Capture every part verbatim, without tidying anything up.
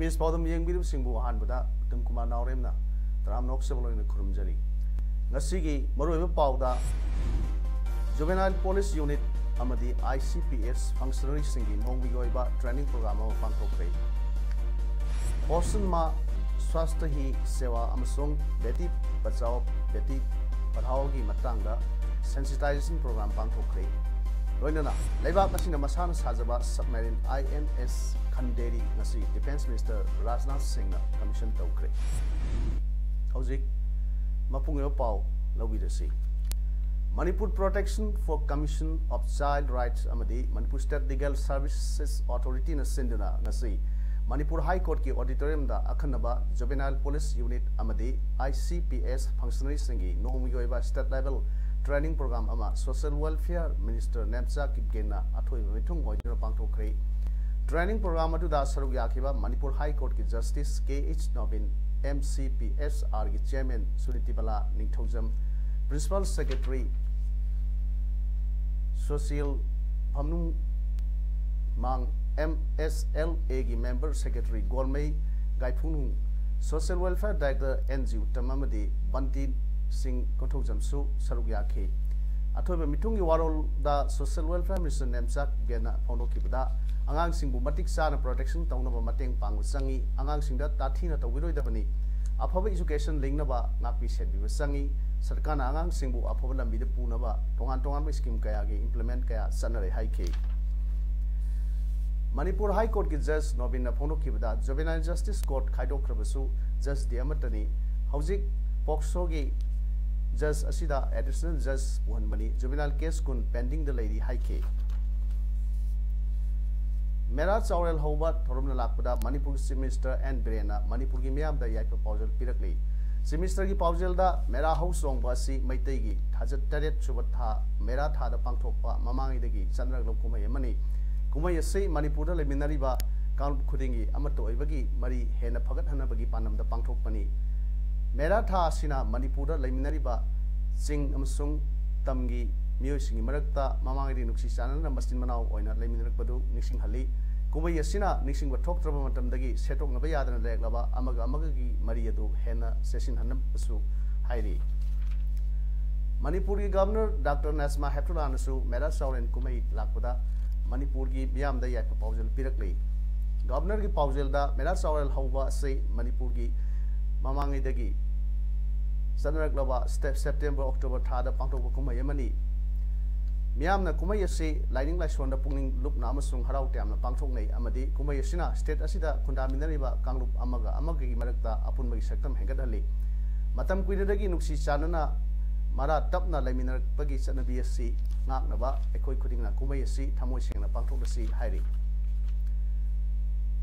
Image ꯄꯥꯎꯗꯝ ꯌꯦꯡꯕꯤꯔꯤꯕꯁꯤꯡꯕꯨ ꯑꯍꯥꯟꯕꯗ ꯎꯇꯝ ꯀꯨꯃꯥꯔ ꯅꯥꯎꯔꯦꯝꯅ ꯇꯔꯥꯝꯅ ꯑꯣꯛꯆꯕ ꯂꯣꯏꯅ ꯈꯨꯔꯨꯝꯖꯔꯤ꯫ ꯉꯁꯤꯒꯤ ꯃꯔꯨꯑꯣꯏꯕ ꯄꯥꯎꯗ, Juvenile Police Unit ꯑꯃꯗꯤ I C P S functionaryꯁꯤꯡꯒꯤ ꯅꯣꯡꯃꯒꯤ ꯑꯣꯏꯕ training program ꯑꯃ ꯄꯥꯡꯊꯣꯛꯈ꯭ꯔꯦ꯫ ꯄꯣꯁꯟ ꯃꯥ ꯁ꯭ꯋꯥꯁꯊ ꯍꯤ ꯁꯦꯋꯥ ꯑꯃꯁꯨꯡ ꯕꯦꯇꯤ ꯕꯆꯥꯎ ꯕꯦꯇꯤ ꯄꯔꯍꯥꯎꯒꯤ ꯃꯇꯥꯡꯗ sensitization program ꯄꯥꯡꯊꯣꯛꯈ꯭ꯔꯦ꯫ ꯂꯣꯏꯅꯅ ꯂꯩꯕꯥꯛ ꯑꯁꯤꯅ ꯃꯁꯥꯅ ꯁꯥꯖꯕ submarine I N S Khanderi ꯉꯁꯤ Defence Minister ꯔꯥꯖꯅꯥꯊ ꯁꯤꯡꯅ commission ꯇꯧꯈ꯭ꯔꯦ꯫ ꯍꯧꯖꯤꯛ ꯃꯄꯨꯡ ꯑꯣꯏꯕ ꯄꯥꯎ ꯂꯧꯕꯤꯔꯁꯤ꯫ Manipur Protection for Commission of Child Rights ꯑꯃꯗꯤ Manipur State Legal Services Authorityꯅ ꯁꯤꯟꯗꯨꯅ ꯉꯁꯤ ꯃꯅꯤꯄꯨꯔ ꯍꯥꯏ ꯀꯣꯔꯠꯀꯤ auditoriumꯗ ꯑꯈꯟꯅꯕ Juvenile Police Unit ꯑꯃꯗꯤ I C P S functionaryꯁꯤꯡꯒꯤ ꯅꯣꯡꯃꯒꯤ ꯑꯣꯏꯕ state level training program ꯑꯃ Social Welfare Minister ꯅꯦꯝꯆꯥ ꯀꯤꯞꯒꯦꯟꯅ ꯑꯊꯣꯏꯕ ꯃꯤꯊꯨꯡ ꯑꯣꯏꯗꯨꯅ ꯄꯥꯡꯊꯣꯛꯈ꯭ꯔꯦ꯫ Training program ꯑꯗꯨꯗ ꯁꯔꯨꯛ ꯌꯥꯈꯤꯕ ꯃꯅꯤꯄꯨꯔ ꯍꯥꯏ ꯀꯣꯔꯠꯀꯤ Justice K H Nobin, M C P S Rꯒꯤ Chairman ꯁꯨꯅꯤꯇꯤꯕꯂꯥ ꯅꯤꯡꯊꯧꯖꯝ, Principal Secretary Social ꯐꯝꯅꯨꯡ ꯃꯥꯡ, M S L Aꯒꯤ Member Secretary ꯒꯣꯜꯃꯩ ꯒꯥꯏꯐꯨꯅꯨꯡ, Social Welfare Director N G Uttam ꯑꯃꯗꯤ ꯕꯟꯇꯤ ꯁꯤꯡ ꯀꯣꯟꯊꯧꯖꯝꯁꯨ ꯁꯔꯨꯛ ꯌꯥꯈꯤ꯫ ꯑꯊꯣꯏꯕ ꯃꯤꯊꯨꯡꯒꯤ ꯋꯥꯔꯣꯜꯗ Social Welfare Minister ꯅꯦꯝꯆꯥ ꯀꯤꯞꯒꯦꯟꯅ ꯐꯣꯡꯗꯣꯛꯈꯤꯕꯗ, ꯑꯉꯥꯡꯁꯤꯡꯕꯨ ꯃꯇꯤꯛ ꯆꯥꯅ protection ꯇꯧꯅꯕ ꯃꯇꯦꯡ ꯄꯥꯡꯕ ꯆꯪꯏ꯫ ꯑꯉꯥꯡꯁꯤꯡꯗ ꯇꯥꯊꯤꯅ ꯇꯧꯕꯤꯔꯣꯏꯗꯕꯅꯤ꯫ ꯑꯐꯕ education ꯂꯤꯡꯅꯕ ꯉꯥꯛꯄꯤ ꯁꯦꯟꯕꯤꯕ ꯆꯪꯏ꯫ ꯁꯔꯀꯥꯔꯅ ꯑꯉꯥꯡꯁꯤꯡꯕꯨ ꯑꯐꯕ ꯂꯝꯕꯤꯗ ꯄꯨꯅꯕ ꯇꯣꯉꯥꯟ ꯇꯣꯉꯥꯟꯕ scheme ꯀꯌꯥꯒꯤ implement ꯀꯌꯥ ꯆꯠꯅꯔꯦ ꯍꯥꯏꯈꯤ꯫ ꯃꯅꯤꯄꯨꯔ ꯍꯥꯏ ꯀꯣꯔꯠꯀꯤ Judge ꯅꯣꯕꯤꯟꯅ ꯐꯣꯡꯗꯣꯛꯈꯤꯕꯗ, Juvenile Justice Court ꯈꯥꯏꯗꯣꯛꯈ꯭ꯔꯕꯁꯨ judgeꯗꯤ ꯑꯃꯠꯇꯅꯤ꯫ ꯍꯧꯖꯤꯛ POCSOꯒꯤ judge ꯑꯁꯤꯗ additional judge ꯄꯨꯍꯟꯕꯅꯤ꯫ Juvenile case ꯀꯨꯟ pendingꯗ ꯂꯩꯔꯤ ꯍꯥꯏꯈꯤ꯫ ꯃꯦꯔꯥ ꯆꯥꯎꯔꯦꯜ ꯍꯧꯕ ꯊꯧꯔꯝꯅ ꯂꯥꯛꯄꯗ ꯃꯅꯤꯄꯨꯔꯒꯤ Chief Minister ꯑꯦꯟ ꯕꯤꯔꯦꯟꯅ ꯃꯅꯤꯄꯨꯔꯒꯤ ꯃꯤꯌꯥꯝꯗ ꯌꯥꯏꯐ ꯄꯥꯎꯖꯦꯜ ꯄꯤꯔꯛꯂꯤ꯫ Chief Ministerꯒꯤ ꯄꯥꯎꯖꯦꯜꯗ ꯃꯦꯔꯥ ꯍꯧ ꯆꯣꯡꯕ ꯑꯁꯤ ꯃꯩꯇꯩꯒꯤ ꯊꯥꯖ ꯇꯔꯦꯠ ꯁꯨꯕ ꯊꯥ ꯃꯦꯔꯥ ꯊꯥꯗ ꯄꯥꯡꯊꯣꯛꯄ ꯃꯃꯥꯡꯉꯩꯗꯒꯤ ꯆꯠꯅꯔꯛꯂꯕ ꯀꯨꯝꯍꯩ ꯑꯃꯅꯤ꯫ ꯀꯨꯝꯍꯩ ꯑꯁꯤ ꯃꯅꯤꯄꯨꯔꯗ ꯂꯩꯃꯤꯟꯅꯔꯤꯕ ꯀꯥꯡꯂꯨꯞ ꯈꯨꯗꯤꯡꯒꯤ ꯑꯃꯠꯇ ꯑꯣꯏꯕꯒꯤ ꯃꯔꯤ ꯍꯦꯟꯅ ꯐꯒꯠꯍꯟꯅꯕꯒꯤ ꯄꯥꯟꯗꯝꯗ ꯄꯥꯡꯊꯣꯛꯄꯅꯤ꯫ ꯃꯦꯔꯥ ꯊꯥ ꯑꯁꯤꯅ ꯃꯅꯤꯄꯨꯔꯗ ꯂꯩꯃꯤꯟꯅꯔꯤꯕ ꯆꯤꯡ ꯑꯃꯁꯨꯡ ꯇꯝꯒꯤ ꯃꯤꯑꯣꯏꯁꯤꯡꯒꯤ ꯃꯔꯛꯇ ꯃꯃꯥꯡꯉꯩꯗꯤ ꯅꯨꯡꯁꯤ ꯆꯥꯟꯅꯅ ꯃꯆꯤꯟ ꯃꯅꯥꯎ ꯑꯣꯏꯅ ꯂꯩꯃꯤꯟꯅꯔꯛꯄꯗꯨ ꯅꯤꯡꯁꯤꯡꯍꯜꯂꯤ꯫ ꯀꯨꯝꯍꯩ ꯑꯁꯤꯅ ꯅꯤꯡꯁꯤꯡꯕ ꯊꯣꯛꯇ꯭ꯔꯕ ꯃꯇꯝꯗꯒꯤ ꯁꯦꯠꯇꯣꯛꯅꯕ ꯌꯥꯗꯅ ꯂꯩꯔꯛꯂꯕ ꯑꯃꯒ ꯑꯃꯒꯒꯤ ꯃꯔꯤ ꯑꯗꯨ ꯍꯦꯟꯅ ꯆꯦꯠꯁꯤꯟꯍꯟꯅꯕꯁꯨ ꯍꯥꯏꯔꯤ꯫ ꯃꯅꯤꯄꯨꯔꯒꯤ Governor Doctor ꯅꯖꯃꯥ ꯍꯦꯞꯇꯨꯂꯥꯅꯁꯨ ꯃꯦꯔꯥ ꯆꯥꯎꯔꯦꯜ ꯀꯨꯝꯍꯩ ꯂꯥꯛꯄꯗ ꯃꯅꯤꯄꯨꯔꯒꯤ ꯃꯤꯌꯥꯝꯗ ꯌꯥꯏꯐ ꯄꯥꯎꯖꯦꯜ ꯄꯤꯔꯛꯂꯤ꯫ Governorꯒꯤ ꯄꯥꯎꯖꯦꯜꯗ ꯃꯦꯔꯥ ꯆꯥꯎꯔꯦꯜ ꯍꯧꯕ ꯑꯁꯤ ꯃꯅꯤꯄꯨꯔꯒꯤ ꯃꯃꯥꯡꯉꯩꯗꯒꯤ ꯆꯠꯅꯔꯛꯂꯕ ꯁꯦꯞ-, ꯁꯦꯞꯇꯦꯝꯕꯔ, ꯑꯣꯛꯇꯣꯕꯔ ꯊꯥꯗ ꯄꯥꯡꯊꯣꯛꯄ ꯀꯨꯝꯍꯩ ꯑꯃꯅꯤ꯫ ꯃꯤꯌꯥꯝꯅ ꯀꯨꯝꯍꯩ ꯑꯁꯤ ꯂꯥꯏꯅꯤꯡ ꯂꯥꯏꯁꯣꯟꯗ ꯄꯨꯛꯅꯤꯡ ꯂꯨꯞꯅ ꯑꯃꯁꯨꯡ ꯍꯔꯥꯎ ꯇꯌꯥꯝꯅ ꯄꯥꯡꯊꯣꯛꯅꯩ ꯑꯃꯗꯤ ꯀꯨꯝꯍꯩ ꯑꯁꯤꯅ state ꯑꯁꯤꯗ ꯈꯨꯟꯗꯥꯃꯤꯟꯅꯔꯤꯕ ꯀꯥꯡꯂꯨꯞ ꯑꯃꯒ ꯑꯃꯒꯒꯤ ꯃꯔꯛꯇ ꯑꯄꯨꯟꯕꯒꯤ ꯁꯛꯇꯝ ꯍꯦꯟꯒꯠꯍꯜꯂꯤ꯫ ꯃꯇꯝ ꯀꯨꯏꯅꯗꯒꯤ ꯅꯨꯡꯁꯤ ꯆꯥꯟꯅꯅ ꯃꯔꯥ ꯇꯞꯅ ꯂꯩꯃꯤꯟꯅꯔꯛꯄꯒꯤ ꯆꯠꯅꯕꯤ ꯑꯁꯤ ꯉꯥꯛꯅꯕ ꯑꯩꯈꯣꯏ ꯈꯨꯗꯤꯡꯅ ꯀꯨꯝꯍꯩ ꯑꯁꯤ ꯊꯃꯣꯏ ꯁꯦꯡꯅ ꯄꯥꯡꯊꯣꯛꯂꯁꯤ ꯍꯥꯏꯔꯤ꯫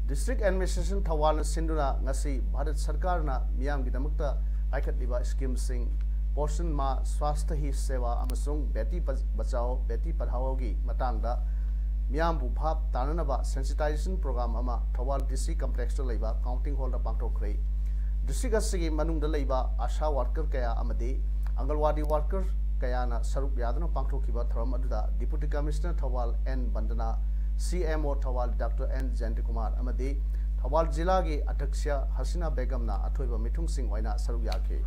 District Administration ꯊꯧꯕꯥꯜꯅ ꯁꯤꯟꯗꯨꯅ ꯉꯁꯤ ꯚꯥꯔꯠ ꯁꯔꯀꯥꯔꯅ ꯃꯤꯌꯥꯝꯒꯤꯗꯃꯛꯇ ꯄꯥꯏꯈꯠꯂꯤꯕ schemeꯁꯤꯡ ꯄꯣꯁꯟ ꯃꯥ, ꯁ꯭ꯋꯥꯁꯊ ꯍꯤ ꯁꯦꯋꯥ ꯑꯃꯁꯨꯡ ꯕꯦꯇꯤ ꯕꯆꯥꯑꯣ ꯕꯦꯇꯤ ꯄꯔꯍꯥꯑꯣꯒꯤ ꯃꯇꯥꯡꯗ ꯃꯤꯌꯥꯝꯕꯨ ꯚꯥꯞ ꯇꯥꯅꯅꯕ sensitization program ꯑꯃ ꯊꯧꯕꯥꯜ DC complexꯇ ꯂꯩꯕ counting hallꯗ ꯄꯥꯡꯊꯣꯛꯈ꯭ꯔꯦ꯫ District ꯑꯁꯤꯒꯤ ꯃꯅꯨꯡꯗ ꯂꯩꯕ ASHA worker ꯀꯌꯥ ꯑꯃꯗꯤ ꯑꯪꯒꯜꯋꯥꯗꯤ worker ꯀꯌꯥꯅ ꯁꯔꯨꯛ ꯌꯥꯗꯨꯅ ꯄꯥꯡꯊꯣꯛꯈꯤꯕ ꯊꯧꯔꯝ ꯑꯗꯨꯗ Deputy Commissioner ꯊꯧꯕꯥꯜ ꯑꯦꯟ ꯕꯟꯗꯅꯥ, CMO ꯊꯧꯕꯥꯜ ꯗꯥꯛꯇꯔ ꯑꯦꯟ ꯖꯌꯟꯇꯀꯨꯃꯥꯔ ꯑꯃꯗꯤ ꯊꯧꯕꯥꯜ ꯖꯤꯂꯥꯒꯤ ꯑꯙ꯭ꯌꯛꯁ ꯍꯁꯤꯅꯥ ꯕꯦꯒꯝꯅ ꯑꯊꯣꯏꯕ ꯃꯤꯊꯨꯡꯁꯤꯡ ꯑꯣꯏꯅ ꯁꯔꯨꯛ ꯌꯥꯈꯤ꯫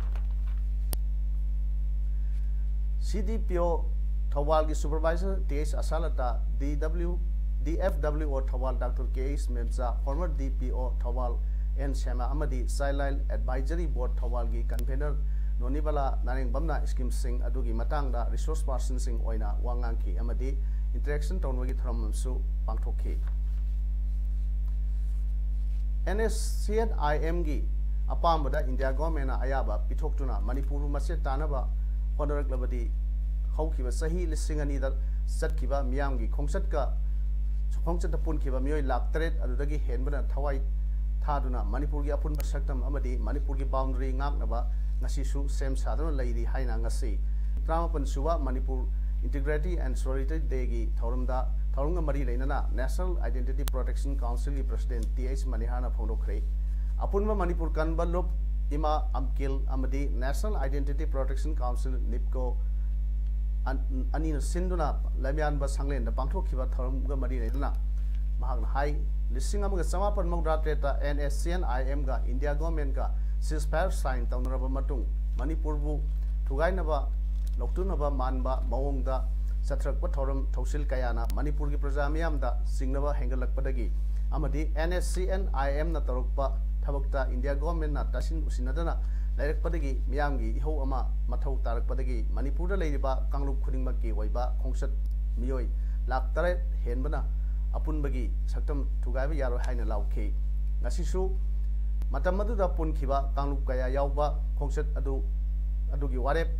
CDPO ꯊꯧꯕꯥꯜꯒꯤ supervisor T S Asalta, DW, DFWO ꯊꯧꯕꯥꯜ doctor K S Memcha, former DPO ꯊꯧꯕꯥꯜ ꯑꯦꯟ ꯁ꯭ꯌꯥꯃꯥ ꯑꯃꯗꯤ Child Line Advisory Board ꯊꯧꯕꯥꯜꯒꯤ convener ꯅꯣꯅꯤꯕꯂꯥ ꯅꯥꯔꯦꯡꯕꯝꯅ schemeꯁꯤꯡ ꯑꯗꯨꯒꯤ ꯃꯇꯥꯡꯗ resource personꯁꯤꯡ ꯑꯣꯏꯅ ꯋꯥ ꯉꯥꯡꯈꯤ ꯑꯃꯗꯤ interaction ꯇꯧꯅꯕꯒꯤ ꯊꯧꯔꯝ ꯑꯃꯁꯨ ꯄꯥꯡꯊꯣꯛꯈꯤ꯫ NSCN-IMꯒꯤ ꯑꯄꯥꯝꯕꯗ ꯏꯟꯗꯤꯌꯥ ꯒꯣꯔꯃꯦꯟꯅ ꯑꯌꯥꯕ ꯄꯤꯊꯣꯛꯇꯨꯅ ꯃꯅꯤꯄꯨꯔꯕꯨ ꯃꯆꯦꯠ ꯇꯥꯅꯕ ꯍꯣꯠꯅꯔꯛꯂꯕꯗꯤ ꯍꯧꯈꯤꯕ ꯆꯍꯤ ꯂꯤꯁꯤꯡ ꯑꯅꯤꯗ ꯆꯠꯈꯤꯕ ꯃꯤꯌꯥꯝꯒꯤ ꯈꯣꯡꯆꯠꯀ ꯈꯣꯡꯆꯠꯇ ꯄꯨꯟꯈꯤꯕ ꯃꯤꯑꯣꯏ ꯂꯥꯈ ꯇꯔꯦꯠ ꯑꯗꯨꯗꯒꯤ ꯍꯦꯟꯕꯅ ꯊꯋꯥꯏ ꯊꯥꯗꯨꯅ ꯃꯅꯤꯄꯨꯔꯒꯤ ꯑꯄꯨꯟꯕ ꯁꯛꯇꯝ ꯑꯃꯗꯤ ꯃꯅꯤꯄꯨꯔꯒꯤ ꯕꯥꯎꯟꯗꯔꯤ ꯉꯥꯛꯅꯕ ꯉꯁꯤꯁꯨ ꯁꯦꯝ ꯁꯥꯗꯨꯅ ꯂꯩꯔꯤ ꯍꯥꯏꯅ ꯉꯁꯤ ꯇꯔꯥꯃꯥꯄꯟ ꯁꯨꯕ ꯃꯅꯤꯄꯨꯔ Integrity and Solidarity Dayꯒꯤ ꯊꯧꯔꯝꯗ, ꯊꯧꯔꯝꯒ ꯃꯔꯤ ꯂꯩꯅꯅ National Identity Protection Councilꯒꯤ President ꯇꯤ ꯑꯩꯆ ꯃꯅꯤꯍꯥꯔꯅ ꯐꯣꯡꯗꯣꯛꯈ꯭ꯔꯦ꯫ ꯑꯄꯨꯟꯕ ꯃꯅꯤꯄꯨꯔ ꯀꯟꯕ ꯂꯨꯞ ꯏꯃꯥ ꯑꯝꯀꯤꯜ ꯑꯃꯗꯤ National Identity Protection Council, ꯅꯤꯞꯀꯣ, ꯑꯅꯤꯅ ꯁꯤꯟꯗꯨꯅ ꯂꯝꯌꯥꯟꯕ ꯁꯪꯂꯦꯟꯗ ꯄꯥꯡꯊꯣꯛꯈꯤꯕ ꯊꯧꯔꯝꯒ ꯃꯔꯤ ꯂꯩꯅꯅ ꯃꯍꯥꯛꯅ ꯍꯥꯏ, ꯂꯤꯁꯤꯡ ꯑꯃꯒ ꯆꯃꯥꯄꯟ ꯃꯧꯗ꯭ꯔꯥ ꯇꯔꯦꯠꯇ NSCN-IMꯒ India Governmentꯀ ceasefire sign ꯇꯧꯅꯔꯕ ꯃꯇꯨꯡ ꯃꯅꯤꯄꯨꯔꯕꯨ ꯊꯨꯒꯥꯏꯅꯕ, ꯂꯧꯊꯣꯛꯅꯕ ꯃꯥꯟꯕ ꯃꯑꯣꯡꯗ ꯆꯠꯊꯔꯛꯄ ꯊꯧꯔꯝ ꯊꯧꯁꯤꯜ ꯀꯌꯥꯅ ꯃꯅꯤꯄꯨꯔꯒꯤ ꯄ꯭ꯔꯖꯥ ꯃꯤꯌꯥꯝꯗ ꯆꯤꯡꯅꯕ ꯍꯦꯟꯒꯠꯂꯛꯄꯗꯒꯤ ꯑꯃꯗꯤ NSCN-IMꯅ ꯇꯧꯔꯛꯄ ꯊꯕꯛꯇ India Governmentꯅ ꯇꯥꯁꯤꯟ ꯎꯁꯤꯟꯅꯗꯅ ꯂꯩꯔꯛꯄꯗꯒꯤ ꯃꯤꯌꯥꯝꯒꯤ ꯏꯍꯧ ꯑꯃ ꯃꯊꯧ ꯇꯥꯔꯛꯄꯗꯒꯤ ꯃꯅꯤꯄꯨꯔꯗ ꯂꯩꯔꯤꯕ ꯀꯥꯡꯂꯨꯞ ꯈꯨꯗꯤꯡꯃꯛꯀꯤ ꯑꯣꯏꯕ ꯈꯣꯡꯆꯠ ꯃꯤꯑꯣꯏ ꯂꯥꯈ ꯇꯔꯦꯠ ꯍꯦꯟꯕꯅ ꯑꯄꯨꯟꯕꯒꯤ ꯁꯛꯇꯝ ꯊꯨꯒꯥꯏꯕ ꯌꯥꯔꯣꯏ ꯍꯥꯏꯅ ꯂꯥꯎꯈꯤ꯫ ꯉꯁꯤꯁꯨ ꯃꯇꯝ ꯑꯗꯨꯗ ꯄꯨꯟꯈꯤꯕ ꯀꯥꯡꯂꯨꯞ ꯀꯌꯥ ꯌꯥꯎꯕ ꯈꯣꯡꯆꯠ ꯑꯗꯨ, ꯑꯗꯨꯒꯤ ꯋꯥꯔꯦꯞ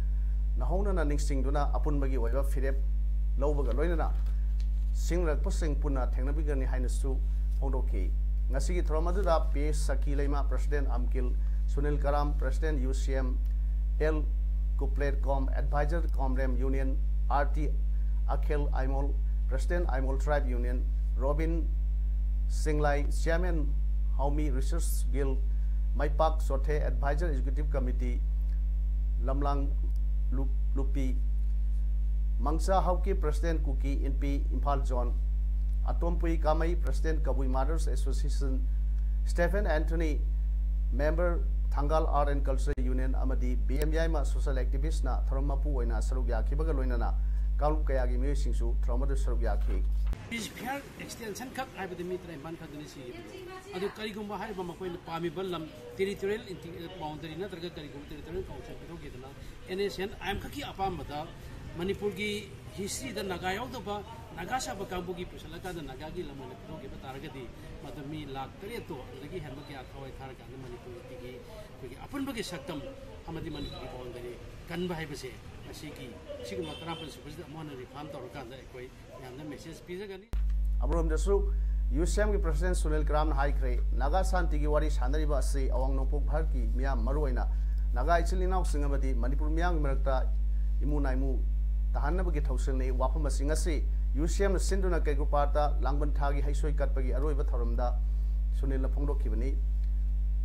ꯅꯧꯍꯧꯅꯅ ꯅꯤꯡꯁꯤꯡꯗꯨꯅ ꯑꯄꯨꯟꯕꯒꯤ ꯑꯣꯏꯕ ꯐꯤꯔꯦꯞ ꯂꯧꯕꯒ ꯂꯣꯏꯅꯅ ꯁꯤꯡꯅꯔꯛꯄꯁꯤꯡ ꯄꯨꯟꯅ ꯊꯦꯡꯅꯕꯤꯒꯅꯤ ꯍꯥꯏꯅꯁꯨ ꯐꯣꯡꯗꯣꯛꯈꯤ꯫ ꯉꯁꯤꯒꯤ ꯊꯧꯔꯝ ꯑꯗꯨꯗ P S Sakhi Leima, President ꯑꯝꯀꯤꯜ, Sunil Karam, President UCM, L Kuplet Kom, Advisor Komrem Union, R T Akhel Aimol, President Aimol Tribe Union, Robin Singlai, Chairman Haomi Research Guild, Meipak Chothe, Advisor Executive Committee, Lamlang ꯂꯨ-, Lupi, Mangcha Haoki, President Kuki Inpi Imphal Zone, Atompui Kamei, President Kabui Mothers Association, Stephen Anthony, Member Thangal Art and Culture Union ꯑꯃꯗꯤ B M Yaima social activistꯅ ꯊꯧꯔꯝ ꯃꯄꯨ ꯑꯣꯏꯅ ꯁꯔꯨꯛ ꯌꯥꯈꯤꯕꯒ ꯂꯣꯏꯅꯅ ꯀꯥꯡꯂꯨꯞ ꯀꯌꯥꯒꯤ ꯃꯤꯑꯣꯏꯁꯤꯡꯁꯨ ꯊꯧꯔꯝ ꯑꯗꯨ ꯁꯔꯨꯛ ꯌꯥꯈꯤ꯫ Ceasefire extension ꯈꯛ ꯍꯥꯏꯕꯗꯤ ꯃꯤ ꯇꯔꯥꯅꯤꯄꯥꯟ ꯈꯛꯇꯅꯤ ꯁꯤꯈꯤꯕꯗꯣ꯫ ꯑꯗꯨ ꯀꯔꯤꯒꯨꯝꯕ ꯍꯥꯏꯔꯤꯕ ꯃꯈꯣꯏꯅ ꯄꯥꯝꯃꯤꯕ ꯂꯝ, territorial inti-, boundary ꯅꯠꯇ꯭ꯔꯒ ꯀꯔꯤꯒꯨꯝꯕ territorial council ꯄꯤꯊꯣꯛꯈꯤꯗꯅ NSCN-IM ꯈꯛꯀꯤ ꯑꯄꯥꯝꯕꯗ ꯃꯅꯤꯄꯨꯔꯒꯤ historyꯗ ꯅꯥꯒꯥ ꯌꯥꯎꯗꯕ, ꯅꯥꯒꯥ ꯁꯥꯕ ꯀꯥꯡꯕꯨꯒꯤ ꯄꯨꯁꯜꯂꯀꯥꯟꯗ ꯅꯥꯒꯥꯒꯤ ꯂꯝ ꯑꯣꯏꯅ ꯄꯤꯊꯣꯛꯈꯤꯕ ꯇꯥꯔꯒꯗꯤ ꯃꯗꯨ ꯃꯤ ꯂꯥꯈ ꯇꯔꯦꯠꯇꯣ ꯑꯗꯨꯗꯒꯤ ꯍꯦꯟꯕ ꯀꯌꯥ ꯊꯋꯥꯏ ꯊꯥꯔꯀꯥꯟꯗ ꯃꯅꯤꯄꯨꯔꯒꯤ ꯑꯩꯈꯣꯏꯒꯤ ꯑꯄꯨꯟꯕꯒꯤ ꯁꯛꯇꯝ ꯑꯃꯗꯤ ꯃꯅꯤꯄꯨꯔꯒꯤ boundary ꯀꯟꯕ ꯍꯥꯏꯕꯁꯦ ꯉꯁꯤꯒꯤ ꯁꯤꯒꯨꯝꯕ ꯇꯔꯥꯃꯥꯄꯟ ꯁꯨꯕꯁꯤꯗ ꯑꯃꯨꯛ ꯍꯟꯅ reaffirm ꯇꯧꯔꯀꯥꯟꯗ ꯑꯩꯈꯣꯏ ꯃꯌꯥꯝꯗ message ꯄꯤꯖꯒꯅꯤ꯫ ꯑꯃꯔꯣꯝꯗꯁꯨ UCMꯒꯤ President ꯁꯨꯅꯤꯜ ꯀ꯭ꯔꯥꯝꯅ ꯍꯥꯏꯈ꯭ꯔꯦ, ꯅꯥꯒꯥ ꯁꯥꯟꯇꯤꯒꯤ ꯋꯥꯔꯤ ꯁꯥꯟꯅꯔꯤꯕ ꯑꯁꯤ ꯑꯋꯥꯡ ꯅꯣꯡꯄꯣꯛ ꯚꯥꯔꯠꯀꯤ ꯃꯤꯌꯥꯝ, ꯃꯔꯨꯑꯣꯏꯅ ꯅꯥꯒꯥ ꯏꯆꯤꯜ ꯏꯅꯥꯎꯁꯤꯡ ꯑꯃꯗꯤ ꯃꯅꯤꯄꯨꯔ ꯃꯤꯌꯥꯝꯒꯤ ꯃꯔꯛꯇ ꯏꯃꯨ ꯅꯥꯏꯃꯨ ꯇꯥꯍꯟꯅꯕꯒꯤ ꯊꯧꯁꯤꯜꯅꯤ꯫ ꯋꯥꯐꯝ ꯑꯁꯤ ꯉꯁꯤ UCMꯅ ꯁꯤꯟꯗꯨꯅ ꯀꯦꯒ꯭ꯔꯨꯄꯥꯠꯇ ꯂꯥꯡꯕꯟ ꯊꯥꯒꯤ ꯍꯩꯁꯣꯏ ꯀꯠꯄꯒꯤ ꯑꯔꯣꯏꯕ ꯊꯧꯔꯝꯗ ꯁꯨꯅꯤꯜꯅ ꯐꯣꯡꯗꯣꯛꯈꯤꯕꯅꯤ꯫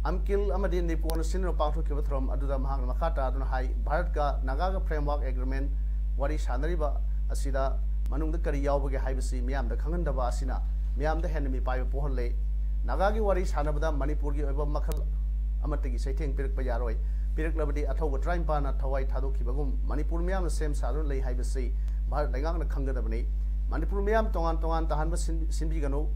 ꯑꯝꯀꯤꯜ ꯑꯃꯗꯤ ꯅꯤꯄꯣꯟꯅ ꯁꯤꯟꯗꯨꯅ ꯄꯥꯡꯊꯣꯛꯈꯤꯕ ꯊꯧꯔꯝ ꯑꯗꯨꯗ ꯃꯍꯥꯛꯅ ꯃꯈꯥ ꯇꯥꯗꯨꯅ ꯍꯥꯏ, ꯚꯥꯔꯠꯀ ꯅꯥꯒꯥꯒ Framework Agreement ꯋꯥꯔꯤ ꯁꯥꯟꯅꯔꯤꯕ ꯑꯁꯤꯗ ꯃꯅꯨꯡꯗ ꯀꯔꯤ ꯌꯥꯎꯕꯒꯦ ꯍꯥꯏꯕꯁꯤ ꯃꯤꯌꯥꯝꯗ ꯈꯪꯍꯟꯗꯕ ꯑꯁꯤꯅ ꯃꯤꯌꯥꯝꯗ ꯍꯦꯟꯅ ꯃꯤꯄꯥꯏꯕ ꯄꯣꯛꯍꯜꯂꯦ꯫ ꯅꯥꯒꯥꯒꯤ ꯋꯥꯔꯤ ꯁꯥꯟꯅꯕꯗ ꯃꯅꯤꯄꯨꯔꯒꯤ ꯑꯣꯏꯕ ꯃꯈꯜ ꯑꯃꯠꯇꯒꯤ ꯆꯩꯊꯦꯡ ꯄꯤꯔꯛꯄ ꯌꯥꯔꯣꯏ꯫ ꯄꯤꯔꯛꯂꯕꯗꯤ ꯑꯊꯧꯕ ꯇꯔꯥꯅꯤꯄꯥꯟꯅ ꯊꯋꯥꯏ ꯊꯥꯗꯣꯛꯈꯤꯕꯒꯨꯝ ꯃꯅꯤꯄꯨꯔ ꯃꯤꯌꯥꯝꯅ ꯁꯦꯝ ꯁꯥꯗꯨꯅ ꯂꯩ ꯍꯥꯏꯕꯁꯤ ꯚꯥꯔꯠ ꯂꯩꯉꯥꯛꯅ ꯈꯪꯒꯗꯕꯅꯤ꯫ ꯃꯅꯤꯄꯨꯔ ꯃꯤꯌꯥꯝ ꯇꯣꯉꯥꯟ ꯇꯣꯉꯥꯟ ꯇꯥꯍꯟꯕ ꯁꯤꯟ-, ꯁꯤꯟꯕꯤꯒꯅꯨ꯫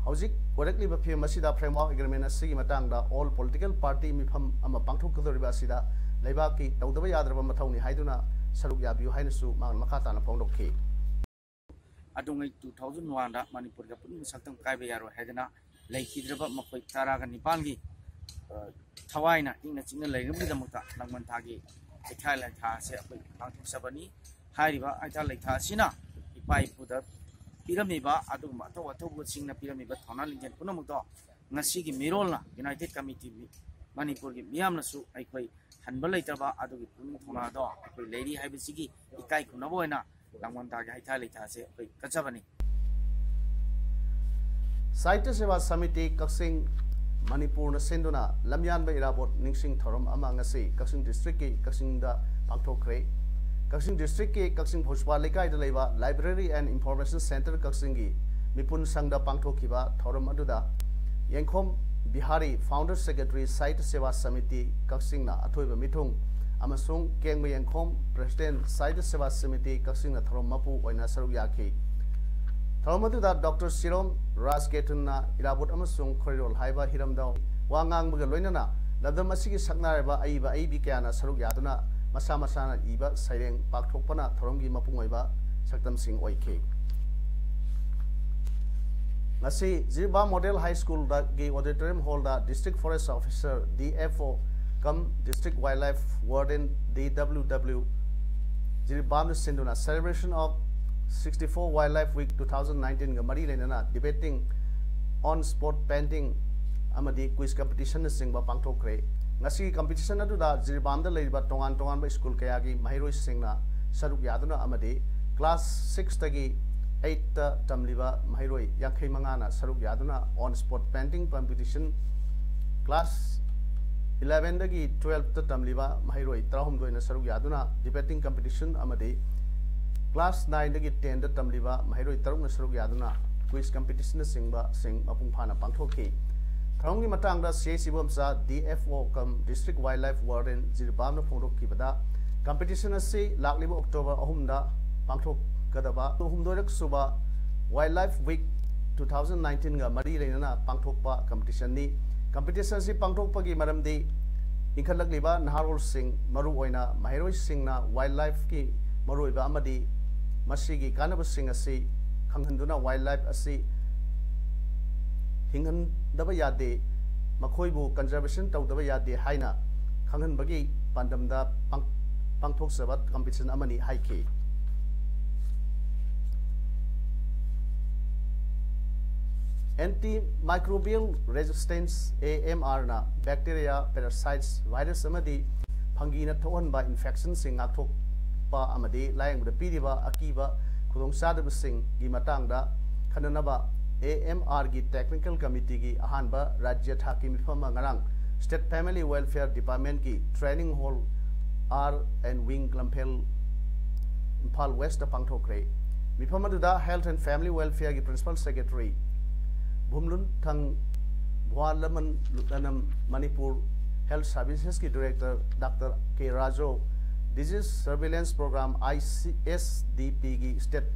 ꯍꯧꯖꯤꯛ ꯑꯣꯏꯔꯛꯂꯤꯕ ꯐꯤꯕꯝ ꯑꯁꯤꯗ Framework Agreement ꯑꯁꯤꯒꯤ ꯃꯇꯥꯡꯗ all political party ꯃꯤꯐꯝ ꯑꯃ ꯄꯥꯡꯊꯣꯛꯀꯗꯧꯔꯤꯕ ꯑꯁꯤꯗ ꯂꯩꯕꯥꯛꯀꯤ ꯇꯧꯗꯕ ꯌꯥꯗ꯭ꯔꯕ ꯃꯊꯧꯅꯤ ꯍꯥꯏꯗꯨꯅ ꯁꯔꯨꯛ ꯌꯥꯕꯤꯌꯨ ꯍꯥꯏꯅꯁꯨ ꯃꯍꯥꯛꯅ ꯃꯈꯥ ꯇꯥꯅ ꯐꯣꯡꯗꯣꯛꯈꯤ꯫ ꯑꯗꯨꯉꯩ two thousand one ꯗ ꯃꯅꯤꯄꯨꯔꯒꯤ ꯑꯄꯨꯟꯕ ꯁꯛꯇꯝ ꯀꯥꯏꯕ ꯌꯥꯔꯣꯏ ꯍꯥꯏꯗꯅ ꯂꯩꯈꯤꯗ꯭ꯔꯕ ꯃꯈꯣꯏ ꯇꯔꯥꯒ ꯅꯤꯄꯥꯟꯒꯤ, ꯑ, ꯊꯋꯥꯏꯅ ꯏꯪꯅ ꯆꯤꯛꯅ ꯂꯩꯅꯕꯒꯤꯗꯃꯛꯇ ꯂꯥꯡꯕꯟ ꯊꯥꯒꯤ ꯍꯩꯊꯥ ꯂꯩꯊꯥ ꯑꯁꯤ ꯑꯩꯈꯣꯏ ꯄꯥꯡꯊꯣꯛꯆꯕꯅꯤ꯫ ꯍꯥꯏꯔꯤꯕ ꯍꯩꯊꯥ ꯂꯩꯊꯥ ꯑꯁꯤꯅ ꯏꯄꯥ ꯏꯄꯨꯗ ꯄꯤꯔꯝꯃꯤꯕ ꯑꯗꯨꯒꯨꯝꯕ ꯑꯊꯧ ꯑꯊꯧꯕꯁꯤꯡꯅ ꯄꯤꯔꯝꯃꯤꯕ ꯊꯧꯅꯥ ꯂꯤꯡꯖꯦꯜ ꯄꯨꯝꯅꯃꯛꯇꯣ ꯉꯁꯤꯒꯤ ꯃꯤꯔꯣꯜꯅ United Committee ꯃꯅꯤꯄꯨꯔꯒꯤ ꯃꯤꯌꯥꯝꯅꯁꯨ ꯑꯩꯈꯣꯏ ꯍꯟꯕ ꯂꯩꯇ꯭ꯔꯕ ꯑꯗꯨꯒꯤ ꯄꯨꯛꯅꯤꯡ ꯊꯧꯅꯥꯗꯣ ꯑꯩꯈꯣꯏ ꯂꯩꯔꯤ ꯍꯥꯏꯕꯁꯤꯒꯤ ꯏꯀꯥꯏ ꯈꯨꯝꯅꯕ ꯑꯣꯏꯅ ꯂꯥꯡꯕꯟ ꯊꯥꯒꯤ ꯍꯩꯊꯥ ꯂꯩꯊꯥꯁꯦ ꯑꯩꯈꯣꯏ ꯀꯠꯆꯕꯅꯤ꯫ ꯁꯥꯍꯤꯇ꯭ꯌ ꯁꯦꯕꯥ ꯁꯃꯤꯇꯤ ꯀꯛꯆꯤꯡ ꯃꯅꯤꯄꯨꯔꯅ ꯁꯤꯟꯗꯨꯅ ꯂꯝꯌꯥꯟꯕ ꯏꯔꯥꯕꯣꯠ ꯅꯤꯡꯁꯤꯡ ꯊꯧꯔꯝ ꯑꯃ ꯉꯁꯤ ꯀꯛꯆꯤꯡ district ꯀꯤ ꯀꯛꯆꯤꯡꯗ ꯄꯥꯡꯊꯣꯛꯈ꯭ꯔꯦ꯫ ꯀꯛꯆꯤꯡ district ꯀꯤ ꯀꯛꯆꯤꯡ ꯐꯧꯁꯄꯥ ꯂꯩꯀꯥꯏꯗ ꯂꯩꯕ Library and Information Centre ꯀꯛꯆꯤꯡꯒꯤ ꯃꯤꯄꯨꯟ ꯁꯪꯗ ꯄꯥꯡꯊꯣꯛꯈꯤꯕ ꯊꯧꯔꯝ ꯑꯗꯨꯗ ꯌꯦꯡꯈꯣꯝ ꯕꯤꯍꯥꯔꯤ, Founder Secretary, ꯁꯥꯍꯤꯇ꯭ꯌ ꯁꯦꯕꯥ ꯁꯃꯤꯇꯤ ꯀꯛꯆꯤꯡꯅ ꯑꯊꯣꯏꯕ ꯃꯤꯊꯨꯡ, ꯑꯃꯁꯨꯡ ꯀꯦꯡꯕ ꯌꯦꯡꯈꯣꯝ, President, ꯁꯥꯍꯤꯇ꯭ꯌ ꯁꯦꯕꯥ ꯁꯃꯤꯇꯤ ꯀꯛꯆꯤꯡꯅ ꯊꯧꯔꯝ ꯃꯄꯨ ꯑꯣꯏꯅ ꯁꯔꯨꯛ ꯌꯥꯈꯤ꯫ ꯊꯧꯔꯝ ꯑꯗꯨꯗ Doctor ꯁꯤꯔꯣꯝ ꯔꯥꯖꯀꯦꯇꯨꯟꯅ ꯏꯔꯥꯕꯣꯠ ꯑꯃꯁꯨꯡ ꯈꯣꯔꯤꯔꯣꯜ ꯍꯥꯏꯕ ꯍꯤꯔꯝꯗ ꯋꯥ ꯉꯥꯡꯕꯒ ꯂꯣꯏꯅꯅ ꯂꯝꯗꯝ ꯑꯁꯤꯒꯤ ꯁꯛꯅꯥꯏꯔꯕ ꯑꯏꯕ ꯑꯏꯕꯤ ꯀꯌꯥꯅ ꯁꯔꯨꯛ ꯌꯥꯗꯨꯅ ꯃꯁꯥ ꯃꯁꯥꯅ ꯏꯕ ꯁꯩꯔꯦꯡ ꯄꯥꯛꯊꯣꯛꯄꯅ ꯊꯧꯔꯝꯒꯤ ꯃꯄꯨꯡ ꯑꯣꯏꯕ ꯁꯛꯇꯝꯁꯤꯡ ꯑꯣꯏꯈꯤ꯫ ꯉꯁꯤ ꯖꯤꯔꯤꯕꯥꯝ Model High School ꯗꯒꯤ Auditorium Hall ꯗ District Forest Officer, DFO, cum District Wildlife Warden, DWW, ꯖꯤꯔꯤꯕꯥꯝꯅ ꯁꯤꯟꯗꯨꯅ Celebration of sixty four Wildlife Week two thousand nineteen ꯒ ꯃꯔꯤ ꯂꯩꯅꯅ debating, on spot painting ꯑꯃꯗꯤ quiz competition ꯅꯆꯤꯡꯕ ꯄꯥꯡꯊꯣꯛꯈ꯭ꯔꯦ꯫ ꯉꯁꯤꯒꯤ competition ꯑꯗꯨꯗ ꯖꯤꯔꯤꯕꯥꯝꯗ ꯂꯩꯔꯤꯕ ꯇꯣꯉꯥꯟ ꯇꯣꯉꯥꯟꯕ ꯁ꯭ꯀꯨꯜ ꯀꯌꯥꯒꯤ ꯃꯍꯩꯔꯣꯏꯁꯤꯡꯅ ꯁꯔꯨꯛ ꯌꯥꯗꯨꯅ ꯑꯃꯗꯤ class six ꯇꯒꯤ eight ꯇ ꯇꯝꯂꯤꯕ ꯃꯍꯩꯔꯣꯏ ꯌꯥꯡꯈꯩ ꯃꯉꯥꯅ ꯁꯔꯨꯛ ꯌꯥꯗꯨꯅ on spot painting competition, class eleven ꯗꯒꯤ twelve ꯇ ꯇꯝꯂꯤꯕ ꯃꯍꯩꯔꯣꯏ ꯇꯔꯥꯍꯨꯝꯗꯣꯏꯅ ꯁꯔꯨꯛ ꯌꯥꯗꯨꯅ debating competition ꯑꯃꯗꯤ class nine ꯗꯒꯤ ten ꯗ ꯇꯝꯂꯤꯕ ꯃꯍꯩꯔꯣꯏ ꯇꯔꯨꯛꯅ ꯁꯔꯨꯛ ꯌꯥꯗꯨꯅ quiz competition ꯅꯆꯤꯡꯕꯁꯤꯡ ꯃꯄꯨꯡ ꯐꯥꯅ ꯄꯥꯡꯊꯣꯛꯈꯤ꯫ ꯊꯧꯔꯝꯒꯤ ꯃꯇꯥꯡꯗ C H Ibomcha, D F O cum District Wildlife Warden, ꯖꯤꯔꯤꯕꯥꯝꯅ ꯐꯣꯡꯗꯣꯛꯈꯤꯕꯗ, competition ꯑꯁꯤ ꯂꯥꯛꯂꯤꯕ October ꯑꯍꯨꯝꯗ ꯄꯥꯡꯊꯣꯛꯀꯗꯕ ꯍꯨꯝꯗꯣꯏꯔꯛ ꯁꯨꯕ Wildlife Week two thousand nineteen ꯒ ꯃꯔꯤ ꯂꯩꯅꯅ ꯄꯥꯡꯊꯣꯛꯄ competition ꯅꯤ꯫ Competition ꯑꯁꯤ ꯄꯥꯡꯊꯣꯛꯄꯒꯤ ꯃꯔꯝꯗꯤ ꯏꯟꯈꯠꯂꯛꯂꯤꯕ ꯅꯍꯥꯔꯣꯜꯁꯤꯡ, ꯃꯔꯨꯑꯣꯏꯅ ꯃꯍꯩꯔꯣꯏꯁꯤꯡꯅ wildlife ꯀꯤ ꯃꯔꯨꯑꯣꯏꯕ ꯑꯃꯗꯤ ꯃꯁꯤꯒꯤ ꯀꯥꯟꯅꯕꯁꯤꯡ ꯑꯁꯤ ꯈꯪꯍꯟꯗꯨꯅ wildlife ꯑꯁꯤ ꯍꯤꯡꯍꯟꯗꯕ ꯌꯥꯗꯦ, ꯃꯈꯣꯏꯕꯨ conservation ꯇꯧꯗꯕ ꯌꯥꯗꯦ ꯍꯥꯏꯅ ꯈꯪꯍꯟꯕꯒꯤ ꯄꯥꯟꯗꯝꯗ ꯄꯥꯡ-, ꯄꯥꯡꯊꯣꯛꯆꯕ competition ꯑꯃꯅꯤ ꯍꯥꯏꯈꯤ꯫ Antimicrobial Resistance, A M R ꯅ bacteria, parasites, virus ꯑꯃꯗꯤ fungi ꯅ ꯊꯣꯛꯍꯟꯕ infection ꯁꯤꯡ ꯉꯥꯛꯊꯣꯛꯄ ꯑꯃꯗꯤ ꯂꯥꯌꯦꯡꯕꯗ ꯄꯤꯔꯤꯕ ꯑꯀꯤꯕ ꯈꯨꯗꯣꯡꯆꯥꯗꯕꯁꯤꯡꯒꯤ ꯃꯇꯥꯡꯗ ꯈꯟꯅꯅꯕ A M R ꯒꯤ technical committee ꯒꯤ ꯑꯍꯥꯟꯕ ꯔꯥꯖ꯭ꯌ ꯊꯥꯛꯀꯤ ꯃꯤꯐꯝ ꯑꯃ ꯉꯔꯥꯡ State Family Welfare Department ꯀꯤ training hall, R N Wing, ꯂꯝꯐꯦꯜ, Imphal West ꯇ ꯄꯥꯡꯊꯣꯛꯈ꯭ꯔꯦ꯫ ꯃꯤꯐꯝ ꯑꯗꯨꯗ Health and Family Welfare ꯒꯤ Principal Secretary ꯚꯨꯝꯂꯨꯟꯊꯪ ꯚꯨꯋꯥꯂꯃꯟ ꯂꯨꯠꯂꯅꯝ, Manipur Health Services ꯀꯤ Director Doctor K Raju, Disease Surveillance Program, I C S D P ꯒꯤ State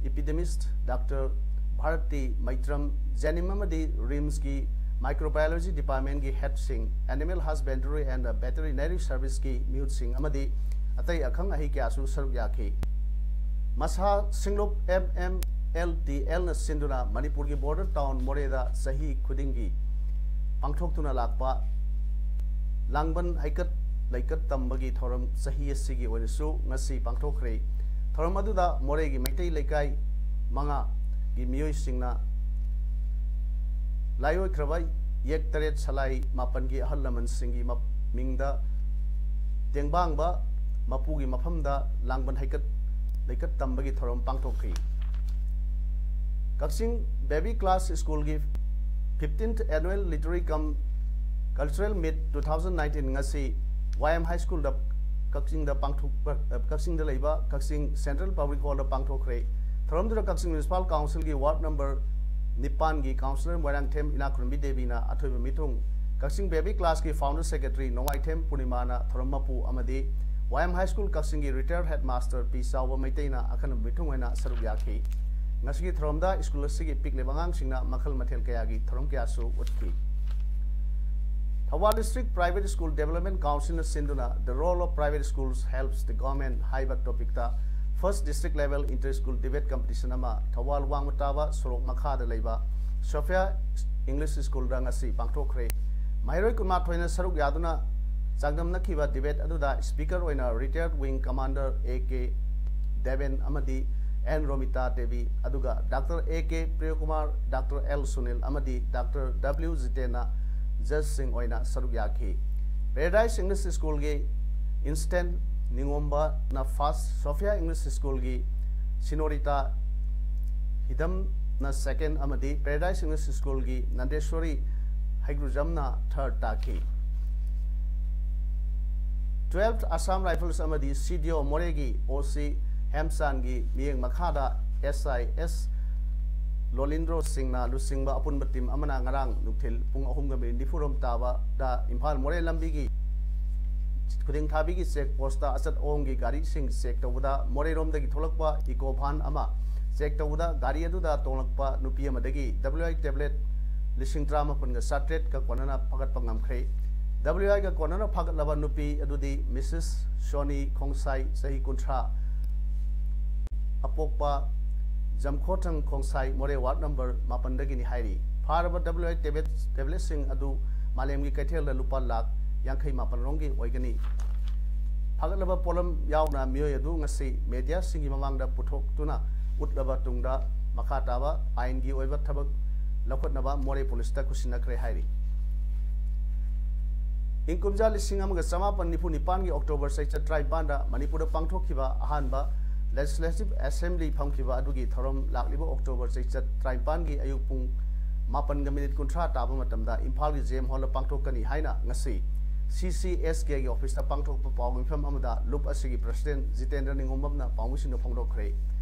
Epidemiologist Doctor Bharti ꯃꯩꯇ꯭ꯔꯝ, JNIMS ꯑꯃꯗꯤ RIMS ꯀꯤ Microbiology Department ꯀꯤ head ꯁꯤꯡ, Animal Husbandry and Veterinary Service ꯀꯤ ꯃꯤꯍꯨꯠꯁꯤꯡ ꯑꯃꯗꯤ ꯑꯇꯩ ꯑꯈꯪ ꯑꯍꯩ ꯀꯌꯥꯁꯨ ꯁꯔꯨꯛ ꯌꯥꯈꯤ꯫ ꯃꯁꯥ ꯁꯤꯡꯂꯨꯞ M M L T L ꯅ ꯁꯤꯟꯗꯨꯅ ꯃꯅꯤꯄꯨꯔꯒꯤ border town ꯃꯣꯔꯦꯗ ꯆꯍꯤ ꯈꯨꯗꯤꯡꯒꯤ ꯄꯥꯡꯊꯣꯛꯇꯨꯅ ꯂꯥꯛꯄ ꯂꯥꯡꯕꯟ ꯍꯩꯀꯠ ꯂꯩꯀꯠ ꯇꯝꯕꯒꯤ ꯊꯧꯔꯝ ꯆꯍꯤ ꯑꯁꯤꯒꯤ ꯑꯣꯏꯅꯁꯨ ꯉꯁꯤ ꯄꯥꯡꯊꯣꯛꯈ꯭ꯔꯦ꯫ ꯊꯧꯔꯝ ꯑꯗꯨꯗ ꯃꯣꯔꯦꯒꯤ ꯃꯩꯇꯩ ꯂꯩꯀꯥꯏ ꯃꯉꯥꯒꯤ ꯃꯤꯑꯣꯏꯁꯤꯡꯅ ꯂꯥꯏꯑꯣꯏꯈ꯭ꯔꯕ ꯌꯦꯛ ꯇꯔꯦꯠ ꯁꯂꯥꯏ ꯃꯥꯄꯟꯒꯤ ꯑꯍꯜ ꯂꯃꯟꯁꯤꯡꯒꯤ ꯃ-, ꯃꯤꯡꯗ ꯇꯦꯡꯕꯥꯡꯕ ꯃꯄꯨꯒꯤ ꯃꯐꯝꯗ ꯂꯥꯡꯕꯟ ꯍꯩꯀꯠ ꯂꯩꯀꯠ ꯇꯝꯕꯒꯤ ꯊꯧꯔꯝ ꯄꯥꯡꯊꯣꯛꯈꯤ꯫ ꯀꯛꯆꯤꯡ Baby Class School ꯒꯤ fifteenth Annual Literary cum Cultural Meet two thousand nineteen ꯉꯁꯤ Y M High School ꯗ ꯀꯛꯆꯤꯡꯗ ꯄꯥꯡꯊꯣꯛꯄ, ꯀꯛꯆꯤꯡꯗ ꯂꯩꯕ ꯀꯛꯆꯤꯡ Central Public Hall ꯗ ꯄꯥꯡꯊꯣꯛꯈ꯭ꯔꯦ꯫ ꯊꯧꯔꯝꯗꯨꯗ ꯀꯛꯆꯤꯡ Municipal Council ꯒꯤ Ward number ꯅꯤꯄꯥꯟꯒꯤ Councillor ꯃꯣꯏꯔꯥꯡꯊꯦꯝ ꯏꯅꯥꯛꯈꯨꯟꯕꯤ ꯗꯦꯕꯤꯅ ꯑꯊꯣꯏꯕ ꯃꯤꯊꯨꯡ, ꯀꯛꯆꯤꯡ Baby Class ꯀꯤ Founder Secretary ꯅꯣꯡꯃꯥꯏꯊꯦꯝ ꯄꯨꯔꯅꯤꯃꯥꯅ ꯊꯧꯔꯝ ꯃꯄꯨ ꯑꯃꯗꯤ Y M High School ꯀꯛꯆꯤꯡꯒꯤ Retired Headmaster ꯄꯤ ꯆꯥꯎꯕ ꯃꯩꯇꯩꯅ ꯑꯈꯟꯅꯕ ꯃꯤꯊꯨꯡ ꯑꯣꯏꯅ ꯁꯔꯨꯛ ꯌꯥꯈꯤ꯫ ꯉꯁꯤꯒꯤ ꯊꯧꯔꯝꯗ ꯁ꯭ꯀꯨꯜ ꯑꯁꯤꯒꯤ ꯄꯤꯛꯂꯤꯕ ꯑꯉꯥꯡꯁꯤꯡꯅ ꯃꯈꯜ ꯃꯊꯦꯜ ꯀꯌꯥꯒꯤ ꯊꯧꯔꯝ ꯀꯌꯥꯁꯨ ꯎꯠꯈꯤ꯫ Thoubal District Private School Development Council ꯅ ꯁꯤꯟꯗꯨꯅ The Role of Private Schools Helps the Government ꯍꯥꯏꯕ topic ꯇ First District Level Inter School Debate Competition ꯑꯃ ꯊꯧꯕꯥꯜ ꯋꯥꯡꯃ ꯇꯥꯕ ꯁꯣꯔꯣꯛ ꯃꯈꯥꯗ ꯂꯩꯕ Sophia English School ꯗ ꯉꯁꯤ ꯄꯥꯡꯊꯣꯛꯈ꯭ꯔꯦ꯫ ꯃꯍꯩꯔꯣꯏ ꯀꯨꯟꯃꯥꯊꯣꯏꯅ ꯁꯔꯨꯛ ꯌꯥꯗꯨꯅ ꯆꯥꯡꯗꯝꯅꯈꯤꯕ debate ꯑꯗꯨꯗ speaker ꯑꯣꯏꯅ Retired Wing Commander A K Deben ꯑꯃꯗꯤ N ꯔꯣꯃꯤꯇꯥ ꯗꯦꯕꯤ, ꯑꯗꯨꯒ Doctor A K Priyokumar, Doctor L Sunil ꯑꯃꯗꯤ Doctor W ꯖꯤꯇꯦꯟꯅ judge ꯁꯤꯡ ꯑꯣꯏꯅ ꯁꯔꯨꯛ ꯌꯥꯈꯤ꯫ Paradise English School ꯒꯤ Instant ꯅꯤꯉꯣꯝꯕꯅ first, Sophia English School ꯒꯤ Senorita ꯍꯤꯗꯝꯅ second ꯑꯃꯗꯤ Paradise English School ꯒꯤ ꯅꯟꯗꯦꯁꯣꯔꯤ ꯍꯩꯒ꯭ꯔꯨꯖꯝꯅ third ꯇꯥꯈꯤ꯫ Twelfth Assam Rifles ꯑꯃꯗꯤ C D O ꯃꯣꯔꯦꯒꯤ O C ꯍꯦꯝꯆꯥꯟꯒꯤ ꯃꯤꯠꯌꯦꯡ ꯃꯈꯥꯗ S I S ꯂꯣꯂꯤꯟꯗ꯭ꯔꯣ ꯁꯤꯡꯅ ꯂꯨꯆꯤꯡꯕ ꯑꯄꯨꯟꯕ team ꯑꯃꯅ ꯉꯔꯥꯡ ꯅꯨꯡꯊꯤꯜ ꯄꯨꯡ ꯑꯍꯨꯝꯒ ꯃꯤꯅꯤꯠ ꯅꯤꯐꯨꯔꯣꯝ ꯇꯥꯕꯗ ꯏꯝꯐꯥꯜ ꯃꯣꯔꯦ ꯂꯝꯕꯤꯒꯤ ꯈꯨꯗꯤꯡꯊꯥꯕꯤꯒꯤ check post ꯇ ꯑꯆꯠ ꯑꯑꯣꯡꯒꯤ ꯒꯥꯔꯤꯁꯤꯡ check ꯇꯧꯕꯗ ꯃꯣꯔꯦꯔꯣꯝꯗꯒꯤ ꯊꯣꯛꯂꯛꯄ eco van ꯑꯃ check ꯇꯧꯕꯗ ꯒꯥꯔꯤ ꯑꯗꯨꯗ ꯇꯣꯡꯂꯛꯄ ꯅꯨꯄꯤ ꯑꯃꯗꯒꯤ W I tablet ꯂꯤꯁꯤꯡ ꯇꯔꯥꯃꯥꯄꯟꯒ ꯆꯥꯇ꯭ꯔꯦꯠꯀ ꯀꯣꯟꯅꯅ ꯐꯥꯒꯠꯄ ꯉꯝꯈ꯭ꯔꯦ꯫ W I ꯒ ꯀꯣꯟꯅꯅ ꯐꯥꯒꯠꯂꯕ ꯅꯨꯄꯤ ꯑꯗꯨꯗꯤ Missus ꯁꯣꯅꯤ ꯈꯣꯡꯁꯥꯏ, ꯆꯍꯤ ꯀꯨꯟꯊ꯭ꯔꯥ, ꯑꯄꯣꯛꯄ ꯖꯝꯈꯣꯊꯪ ꯈꯣꯡꯁꯥꯏ, ꯃꯣꯔꯦ ward number ꯃꯥꯄꯟꯗꯒꯤꯅꯤ ꯍꯥꯏꯔꯤ꯫ ꯐꯥꯔꯕ W I tablet, tablet ꯁꯤꯡ ꯑꯗꯨ ꯃꯥꯂꯦꯝꯒꯤ ꯀꯩꯊꯦꯜꯗ ꯂꯨꯄꯥ ꯂꯥꯈ ꯌꯥꯡꯈꯩ ꯃꯥꯄꯟ ꯔꯣꯝꯒꯤ ꯑꯣꯏꯒꯅꯤ꯫ ꯐꯒꯠꯂꯕ ꯄꯣꯠꯂꯝ ꯌꯥꯎꯅ ꯃꯤꯑꯣꯏ ꯑꯗꯨ ꯉꯁꯤ ꯃꯦꯗꯤꯌꯥꯁꯤꯡꯒꯤ ꯃꯃꯥꯡꯗ ꯄꯨꯊꯣꯛꯇꯨꯅ ꯎꯠꯂꯕ ꯇꯨꯡꯗ ꯃꯈꯥ ꯇꯥꯕ ꯑꯥꯏꯟꯒꯤ ꯑꯣꯏꯕ ꯊꯕꯛ ꯂꯧꯈꯠꯅꯕ ꯃꯣꯔꯦ ꯄꯨꯂꯤꯁꯇ ꯈꯨꯠꯁꯤꯟꯅꯈ꯭ꯔꯦ ꯍꯥꯏꯔꯤ꯫ ꯏꯪ ꯀꯨꯝꯖꯥ ꯂꯤꯁꯤꯡ ꯑꯃꯒ ꯆꯃꯥꯄꯟ ꯅꯤꯐꯨ ꯅꯤꯄꯥꯟꯒꯤ ꯑꯣꯛꯇꯣꯕꯔ ꯆꯩꯆꯠ ꯇꯔꯥꯅꯤꯄꯥꯟꯗ ꯃꯅꯤꯄꯨꯔꯗ ꯄꯥꯡꯊꯣꯛꯈꯤꯕ ꯑꯍꯥꯟꯕ ꯂꯦꯖꯤꯁꯂꯦꯇꯤꯚ ꯑꯦꯁꯦꯝꯕ꯭ꯂꯤ ꯐꯝꯈꯤꯕ ꯑꯗꯨꯒꯤ ꯊꯧꯔꯝ ꯂꯥꯛꯂꯤꯕ ꯑꯣꯛꯇꯣꯕꯔ ꯆꯩꯆꯠ ꯇꯔꯥꯅꯤꯄꯥꯟꯒꯤ ꯑꯌꯨꯛ ꯄꯨꯡ ꯃꯥꯄꯟꯒ ꯃꯤꯅꯤꯠ ꯀꯨꯟꯊ꯭ꯔꯥ ꯇꯥꯕ ꯃꯇꯝꯗ ꯏꯝꯐꯥꯜꯒꯤ ꯖꯦ ꯑꯦꯝ ꯍꯣꯜꯗ ꯄꯥꯡꯊꯣꯛꯀꯅꯤ ꯍꯥꯏꯅ ꯉꯁꯤ ꯁꯤ ꯁꯤ ꯑꯦꯁ ꯀꯦꯒꯤ ꯑꯣꯐꯤꯁꯇ ꯄꯥꯡꯊꯣꯛꯄ ꯄꯥꯎ ꯃꯤꯐꯝ ꯑꯃꯗ ꯂꯨꯞ ꯑꯁꯤꯒꯤ ꯄ꯭ꯔꯁꯤꯗꯦꯟ ꯖꯤꯇꯦꯟꯗ꯭ꯔ ꯅꯤꯡꯉꯣꯝꯕꯝꯅ ꯄꯥꯎꯃꯤꯁꯤꯡꯗ ꯐꯣꯡꯗꯣꯛꯈ꯭ꯔꯦ꯫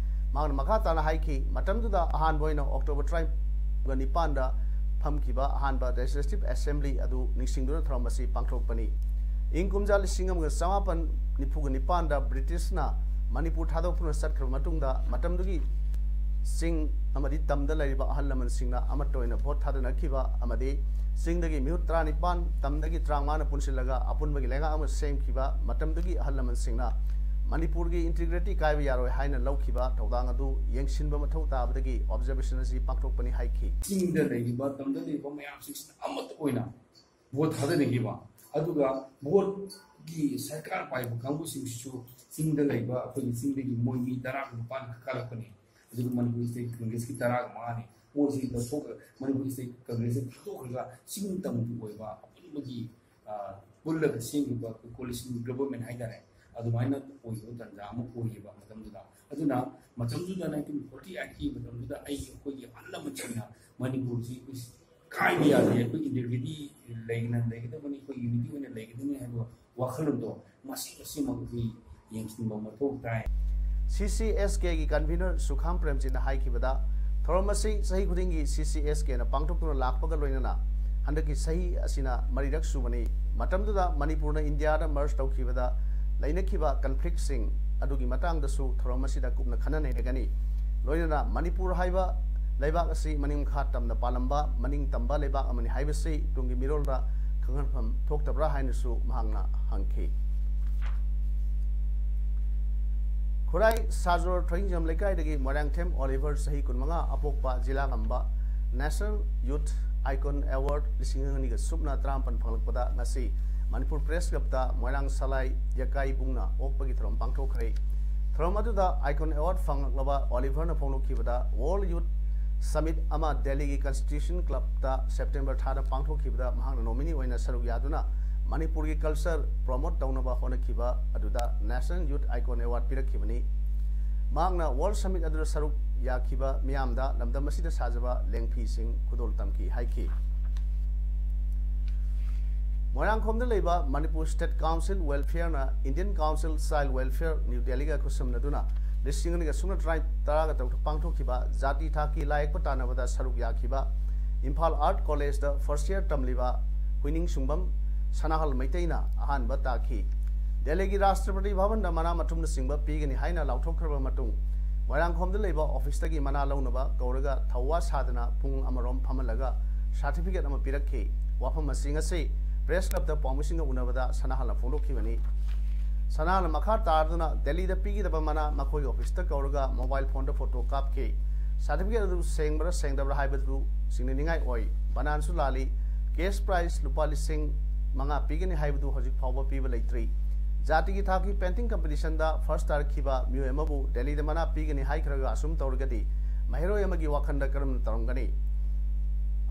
ꯃꯍꯥꯛꯅ ꯃꯈꯥ ꯇꯥꯅ ꯍꯥꯏꯈꯤ, ꯃꯇꯝꯗꯨꯗ ꯑꯍꯥꯟꯕ ꯑꯣꯏꯅ ꯑꯣꯛꯇꯣꯕꯔ ꯇꯔꯥꯅꯤꯄꯥꯟꯗ ꯐꯝꯈꯤꯕ ꯑꯍꯥꯟꯕ ꯂꯦꯖꯤꯁꯂꯦꯇꯤꯚ ꯑꯦꯁꯦꯝꯕ꯭ꯂꯤ ꯑꯗꯨ ꯅꯤꯡꯁꯤꯡꯗꯨꯅ ꯊꯧꯔꯝ ꯑꯁꯤ ꯄꯥꯡꯊꯣꯛꯄꯅꯤ꯫ ꯏꯪ ꯀꯨꯝꯖꯥ ꯂꯤꯁꯤꯡ ꯑꯃꯒ ꯆꯃꯥꯄꯟ ꯅꯤꯐꯨꯒ ꯅꯤꯄꯥꯟꯗ ꯕ꯭ꯔꯤꯇꯤꯁꯅ ꯃꯅꯤꯄꯨꯔ ꯊꯥꯗꯣꯛꯇꯨꯅ ꯆꯠꯈ꯭ꯔꯕ ꯃꯇꯨꯡꯗ ꯃꯇꯝꯗꯨꯒꯤ ꯆꯤꯡ ꯑꯃꯗꯤ ꯇꯝꯗ ꯂꯩꯔꯤꯕ ꯑꯍꯜ ꯂꯃꯟꯁꯤꯡꯅ ꯑꯃꯠꯇ ꯑꯣꯏꯅ ꯚꯣꯠ ꯊꯥꯗꯅꯈꯤꯕ ꯑꯃꯗꯤ ꯆꯤꯡꯗꯒꯤ ꯃꯤꯍꯨꯠ ꯇꯔꯥꯅꯤꯄꯥꯟ, ꯇꯝꯗꯒꯤ ꯇꯔꯥꯃꯉꯥꯅ ꯄꯨꯟꯁꯤꯜꯂꯒ ꯑꯄꯨꯟꯕꯒꯤ ꯂꯩꯉꯥꯛ ꯑꯃ ꯁꯦꯝꯈꯤꯕ ꯃꯇꯝꯗꯨꯒꯤ ꯑꯍꯜ ꯂꯃꯟꯁꯤꯡꯅ ꯃꯅꯤꯄꯨꯔꯒꯤ ꯏꯟꯇꯤꯒ꯭ꯔꯤꯇꯤ ꯀꯥꯏꯕ ꯌꯥꯔꯣꯏ ꯍꯥꯏꯅ ꯂꯧꯈꯤꯕ ꯊꯧꯗꯥꯡ ꯑꯗꯨ ꯌꯦꯡꯁꯤꯟꯕ ꯃꯊꯧ ꯇꯥꯕꯗꯒꯤ ꯑꯣꯕꯖꯔꯕꯦꯁꯟ ꯑꯁꯤ ꯄꯥꯡꯊꯣꯛꯄꯅꯤ ꯍꯥꯏꯈꯤ꯫ ꯆꯤꯡꯗ ꯂꯩꯔꯤꯕ, ꯇꯝꯗ ꯂꯩꯔꯤꯕ ꯃꯌꯥꯝꯁꯤꯡꯁꯤꯅ ꯑꯃꯠꯇ ꯑꯣꯏꯅ ꯚꯣꯠ ꯊꯥꯗꯅꯈꯤꯕ, ꯑꯗꯨꯒ ꯚꯣꯠꯀꯤ ꯁꯔꯀꯥꯔ ꯄꯥꯏꯕ ꯀꯥꯡꯕꯨꯁꯤꯡꯁꯤꯁꯨ ꯆꯤꯡꯗ ꯂꯩꯕ ꯑꯩꯈꯣꯏꯒꯤ ꯆꯤꯡꯗꯒꯤ ꯃꯣꯏ ꯃꯤ ꯇꯔꯥꯒ ꯅꯤꯄꯥꯟ ꯈꯛ ꯀꯥꯔꯛꯄꯅꯤ꯫ ꯑꯗꯨꯒ ꯃꯅꯤꯄꯨꯔ ꯁ꯭ꯇꯦꯠ ꯀꯪꯒ꯭ꯔꯦꯁꯀꯤ ꯇꯔꯥꯒ ꯃꯉꯥꯅꯤ꯫ ꯃꯣꯏꯁꯤ ꯂꯧꯊꯣꯛꯈ꯭ꯔ-, ꯃꯅꯤꯄꯨꯔ ꯁ꯭ꯇꯦꯠ ꯀꯪꯒ꯭ꯔꯦꯁꯁꯦ ꯊꯥꯗꯣꯛꯈ꯭ꯔꯒ ꯆꯤꯡ ꯇꯝꯒꯤ ꯑꯣꯏꯕ ꯑꯄꯨꯟꯕꯒꯤ, ꯑ, ꯄꯨꯜꯂꯒ ꯁꯦꯝꯈꯤꯕ ꯀꯣꯂꯤꯁꯟ ꯒꯕꯔꯃꯦꯟ ꯍꯥꯏꯇꯥꯔꯦ, ꯑꯗꯨꯃꯥꯏꯅ ꯑꯣꯏꯈꯤꯕ ꯇꯥꯟꯖꯥ ꯑꯃ ꯑꯣꯏꯈꯤꯕ ꯃꯇꯝꯗꯨꯗ꯫ ꯑꯗꯨꯅ ꯃꯇꯝꯗꯨꯗ ꯅꯥꯏꯟꯇꯤꯟ ꯐꯣꯔꯇꯤ ꯑꯩꯠꯀꯤ ꯃꯇꯝꯗꯨꯗ ꯑꯩ, ꯑꯩꯈꯣꯏꯒꯤ ꯑꯍꯜ ꯂꯃꯟꯁꯤꯡꯅ ꯃꯅꯤꯄꯨꯔꯁꯤ ꯑꯩꯈꯣꯏ ꯀꯥꯏꯕ ꯌꯥꯗꯦ, ꯑꯩꯈꯣꯏ ꯏꯟꯇꯤꯒ꯭ꯔꯤꯇꯤ ꯂꯩꯅ ꯂꯩꯒꯗꯕꯅꯤ, ꯑꯩꯈꯣꯏ ꯌꯨꯅꯤꯇꯤ ꯑꯣꯏꯅ ꯂꯩꯒꯗꯕꯅꯤ ꯍꯥꯏꯕ ꯋꯥꯈꯜꯂꯣꯟꯗꯣ ꯃꯁꯤ ꯑꯁꯤꯃꯛ ꯑꯩꯈꯣꯏ ꯌꯦꯡꯁꯤꯟꯕ ꯃꯊꯧ ꯇꯥꯏ꯫ ꯁꯤ ꯁꯤ ꯑꯦꯁ ꯀꯦꯒꯤ ꯀꯟꯚꯤꯅꯔ ꯁꯨꯈꯥꯝ ꯄ꯭ꯔꯦꯝꯖꯤꯠꯅ ꯍꯥꯏꯈꯤꯕꯗ, ꯊꯧꯔꯝ ꯑꯁꯤ ꯆꯍꯤ ꯈꯨꯗꯤꯡꯒꯤ ꯁꯤ ꯁꯤ ꯑꯦꯁ ꯀꯦꯅ ꯄꯥꯡꯊꯣꯛꯇꯨꯅ ꯂꯥꯛꯄꯒ ꯂꯣꯏꯅꯅ ꯍꯟꯗꯛꯀꯤ ꯆꯍꯤ ꯑꯁꯤꯅ ꯃꯔꯤꯔꯛ ꯁꯨꯕꯅꯤ꯫ ꯃꯇꯝꯗꯨꯗ ꯃꯅꯤꯄꯨꯔꯅ ꯏꯟꯗꯤꯌꯥꯗ ꯃꯔꯖ ꯇꯧꯈꯤꯕꯗ ꯂꯩꯅꯈꯤꯕ ꯀꯟꯐ꯭ꯂꯤꯛꯁꯤꯡ ꯑꯗꯨꯒꯤ ꯃꯇꯥꯡꯗꯁꯨ ꯊꯧꯔꯝ ꯑꯁꯤꯗ ꯀꯨꯞꯅ ꯈꯟꯅ ꯅꯩꯅꯒꯅꯤ꯫ ꯂꯣꯏꯅꯅ ꯃꯅꯤꯄꯨꯔ ꯍꯥꯏꯕ ꯂꯩꯕꯥꯛ ꯑꯁꯤ ꯃꯅꯤꯡ ꯃꯈꯥ ꯇꯝꯅ ꯄꯥꯜꯂꯝꯕ, ꯃꯅꯤꯡ ꯇꯝꯕ ꯂꯩꯕꯥꯛ ꯑꯃꯅꯤ ꯍꯥꯏꯕꯁꯤ ꯇꯨꯡꯒꯤ ꯃꯤꯔꯣꯜꯗ ꯈꯪꯍꯟꯐꯝ ꯊꯣꯛꯇꯕ꯭ꯔꯥ ꯍꯥꯏꯅꯁꯨ ꯃꯍꯥꯛꯅ ꯍꯪꯈꯤ꯫ ꯈꯨꯔꯥꯏ ꯁꯥꯖꯣꯔ ꯊꯣꯏꯅꯤꯡꯖꯝ ꯂꯩꯀꯥꯏꯗꯒꯤ ꯃꯣꯏꯔꯥꯡꯊꯦꯝ ꯑꯣꯂꯤꯚꯔ ꯆꯍꯤ ꯀꯨꯟꯃꯉꯥ ꯑꯄꯣꯛꯄ ꯖꯤꯂꯥ ꯉꯝꯕ National Youth Icon Award ꯂꯤꯁꯤꯡ ꯑꯅꯤꯒ ꯁꯨꯞꯅ ꯇꯔꯥꯃꯥꯄꯟ ꯐꯪꯂꯛꯄꯗ ꯉꯁꯤ ꯃꯅꯤꯄꯨꯔ ꯄ꯭ꯔꯦꯁ ꯀ꯭ꯂꯕꯇ ꯃꯣꯏꯔꯥꯡ ꯁꯂꯥꯏ ꯌꯀꯥꯏ ꯏꯕꯨꯡꯅ ꯑꯣꯛꯄꯒꯤ ꯊꯧꯔꯝ ꯄꯥꯡꯊꯣꯛꯈ꯭ꯔꯦ꯫ ꯊꯧꯔꯝ ꯑꯗꯨꯗ ꯑꯥꯏꯀꯣꯟ ꯑꯦꯋꯥꯔꯗ ꯐꯪꯂꯛꯂꯕ ꯑꯣꯂꯤꯚꯔꯅ ꯐꯣꯡꯗꯣꯛꯈꯤꯕꯗ, ꯋꯥꯔꯜꯗ ꯌꯨꯊ ꯁꯃꯤꯠ ꯑꯃ ꯗꯦꯜꯂꯤꯒꯤ ꯀꯟꯁꯇꯤꯇ꯭ꯌꯨꯁꯟ ꯀ꯭ꯂꯕꯇ ꯁꯦꯞꯇꯦꯝꯕꯔ ꯊꯥꯗ ꯄꯥꯡꯊꯣꯛꯈꯤꯕꯗ ꯃꯍꯥꯛꯅ ꯅꯣꯃꯤꯅꯤ ꯑꯣꯏꯅ ꯁꯔꯨꯛ ꯌꯥꯗꯨꯅ ꯃꯅꯤꯄꯨꯔꯒꯤ ꯀꯜꯆꯔ ꯄ꯭ꯔꯣꯃꯣꯠ ꯇꯧꯅꯕ ꯍꯣꯠꯅꯈꯤꯕ ꯑꯗꯨꯗ ꯅꯦꯁꯅꯦꯜ ꯌꯨꯊ ꯑꯥꯏꯀꯣꯟ ꯑꯦꯋꯥꯔꯗ ꯄꯤꯔꯛꯈꯤꯕꯅꯤ꯫ ꯃꯍꯥꯛꯅ ꯋꯥꯔꯜꯗ ꯁꯃꯤꯠ ꯑꯗꯨꯗ ꯁꯔꯨꯛ ꯌꯥꯈꯤꯕ ꯃꯤꯌꯥꯝꯗ ꯂꯝꯗꯝ ꯑꯁꯤꯗ ꯁꯥꯖꯕ ꯂꯦꯡꯐꯤꯁꯤꯡ ꯈꯨꯗꯣꯜ ꯇꯝꯈꯤ ꯍꯥꯏꯈꯤ꯫ ꯃꯣꯏꯔꯥꯡꯈꯣꯝꯗ ꯂꯩꯕ ꯃꯅꯤꯄꯨꯔ ꯁ꯭ꯇꯦꯠ ꯀꯥꯎꯟꯁꯤꯜ ꯋꯦꯜꯐꯤꯌꯔꯅ Indian council child welfare new ꯗꯦꯜꯂꯤꯒ ꯈꯨꯠꯁꯝꯅꯗꯨꯅ ꯂꯤꯁꯤꯡ ꯑꯅꯤꯒ ꯁꯨꯞꯅ ꯇꯔꯥ ꯇꯔꯥꯒ ꯇꯔꯨꯛꯇ ꯄꯥꯡꯊꯣꯛꯈꯤꯕ ꯖꯥꯇꯤ ꯊꯥꯛꯀꯤ ꯂꯥꯏ ꯌꯦꯛꯄ ꯇꯥꯟꯅꯕꯗ ꯁꯔꯨꯛ ꯌꯥꯈꯤꯕ ꯏꯝꯐꯥꯜ ꯑꯥꯔꯠ ꯀꯣꯂꯦꯖꯇ ꯐꯥꯔꯁ ꯌꯤꯌꯔ ꯇꯝꯂꯤꯕ ꯍꯨꯏꯅꯤꯡꯁꯨꯡꯕꯝ ꯁꯅꯥꯍꯜ ꯃꯩꯇꯩꯅ ꯑꯍꯥꯟꯕ ꯇꯥꯈꯤ꯫ ꯗꯦꯜꯂꯤꯒꯤ ꯔꯥꯁꯇ꯭ꯔꯄꯇꯤ ꯚꯕꯟꯗ ꯃꯅꯥ ꯃꯊꯨꯝꯅꯆꯤꯡꯕ ꯄꯤꯒꯅꯤ ꯍꯥꯏꯅ ꯂꯥꯎꯊꯣꯛꯈ꯭ꯔꯕ ꯃꯇꯨꯡ, ꯃꯣꯏꯔꯥꯡꯈꯣꯝꯗ ꯂꯩꯕ ꯑꯣꯐꯤꯁꯇꯒꯤ ꯃꯅꯥ ꯂꯧꯅꯕ ꯀꯧꯔꯒ ꯊꯧꯋꯥ ꯁꯥꯗꯅ ꯄꯨꯡ ꯑꯃꯔꯣꯝ ꯐꯝꯍꯜꯂꯒ ꯁꯥꯔꯇꯤꯐꯤꯀꯦꯠ ꯑꯃ ꯄꯤꯔꯛꯈꯤ꯫ ꯋꯥꯐꯝ ꯑꯁꯤ ꯉꯁꯤ ꯄ꯭ꯔꯦꯁ ꯀ꯭ꯂꯕꯇ ꯄꯥꯎꯃꯤꯁꯤꯡꯒ ꯎꯅꯕꯗ ꯁꯅꯥꯍꯜꯅ ꯐꯣꯡꯗꯣꯛꯈꯤꯕꯅꯤ꯫ ꯁꯅꯥꯍꯜꯅ ꯃꯈꯥ ꯇꯥꯗꯨꯅ ꯗꯦꯜꯂꯤꯗ ꯄꯤꯒꯗꯕ ꯃꯅꯥ ꯃꯈꯣꯏꯒꯤ ꯑꯣꯐꯤꯁꯇ ꯀꯧꯔꯒ ꯃꯣꯕꯥꯏꯜ ꯐꯣꯟꯗ ꯐꯣꯇꯣ ꯀꯥꯞꯈꯤ꯫ ꯁꯥꯔꯇꯤꯐꯤꯀꯦꯠ ꯑꯗꯨ ꯁꯦꯡꯕ꯭ꯔꯥ ꯁꯦꯡꯗꯕ꯭ꯔꯥ ꯍꯥꯏꯕꯗꯨ ꯆꯤꯡꯅꯅꯤꯡꯉꯥꯏ ꯑꯣꯏ꯫ ꯕꯅꯥꯟꯁꯨ ꯂꯥꯜꯂꯤ꯫ ꯀꯦꯁ ꯄ꯭ꯔꯥꯏꯖ ꯂꯨꯄꯥ ꯂꯤꯁꯤꯡ ꯃꯉꯥ ꯄꯤꯒꯅꯤ ꯍꯥꯏꯕꯗꯨ ꯍꯧꯖꯤꯛ ꯐꯥꯎꯕ ꯄꯤꯕ ꯂꯩꯇ꯭ꯔꯤ꯫ ꯖꯥꯇꯤꯒꯤ ꯊꯥꯛꯀꯤ ꯄꯦꯟꯇꯤꯡ ꯀꯝꯄꯤꯇꯤꯁꯟꯗ ꯐꯥꯔꯁ ꯇꯥꯔꯛꯈꯤꯕ ꯃꯤꯑꯣꯏ ꯑꯃꯕꯨ ꯗꯦꯜꯂꯤꯗ ꯃꯅꯥ ꯄꯤꯒꯅꯤ ꯍꯥꯏꯈ꯭ꯔꯒ ꯑꯁꯨꯝ ꯇꯧꯔꯒꯗꯤ ꯃꯍꯩꯔꯣꯏ ꯑꯃꯒꯤ ꯋꯥꯈꯜꯗ ꯀꯔꯝꯅ ꯇꯧꯔꯝꯒꯅꯤ?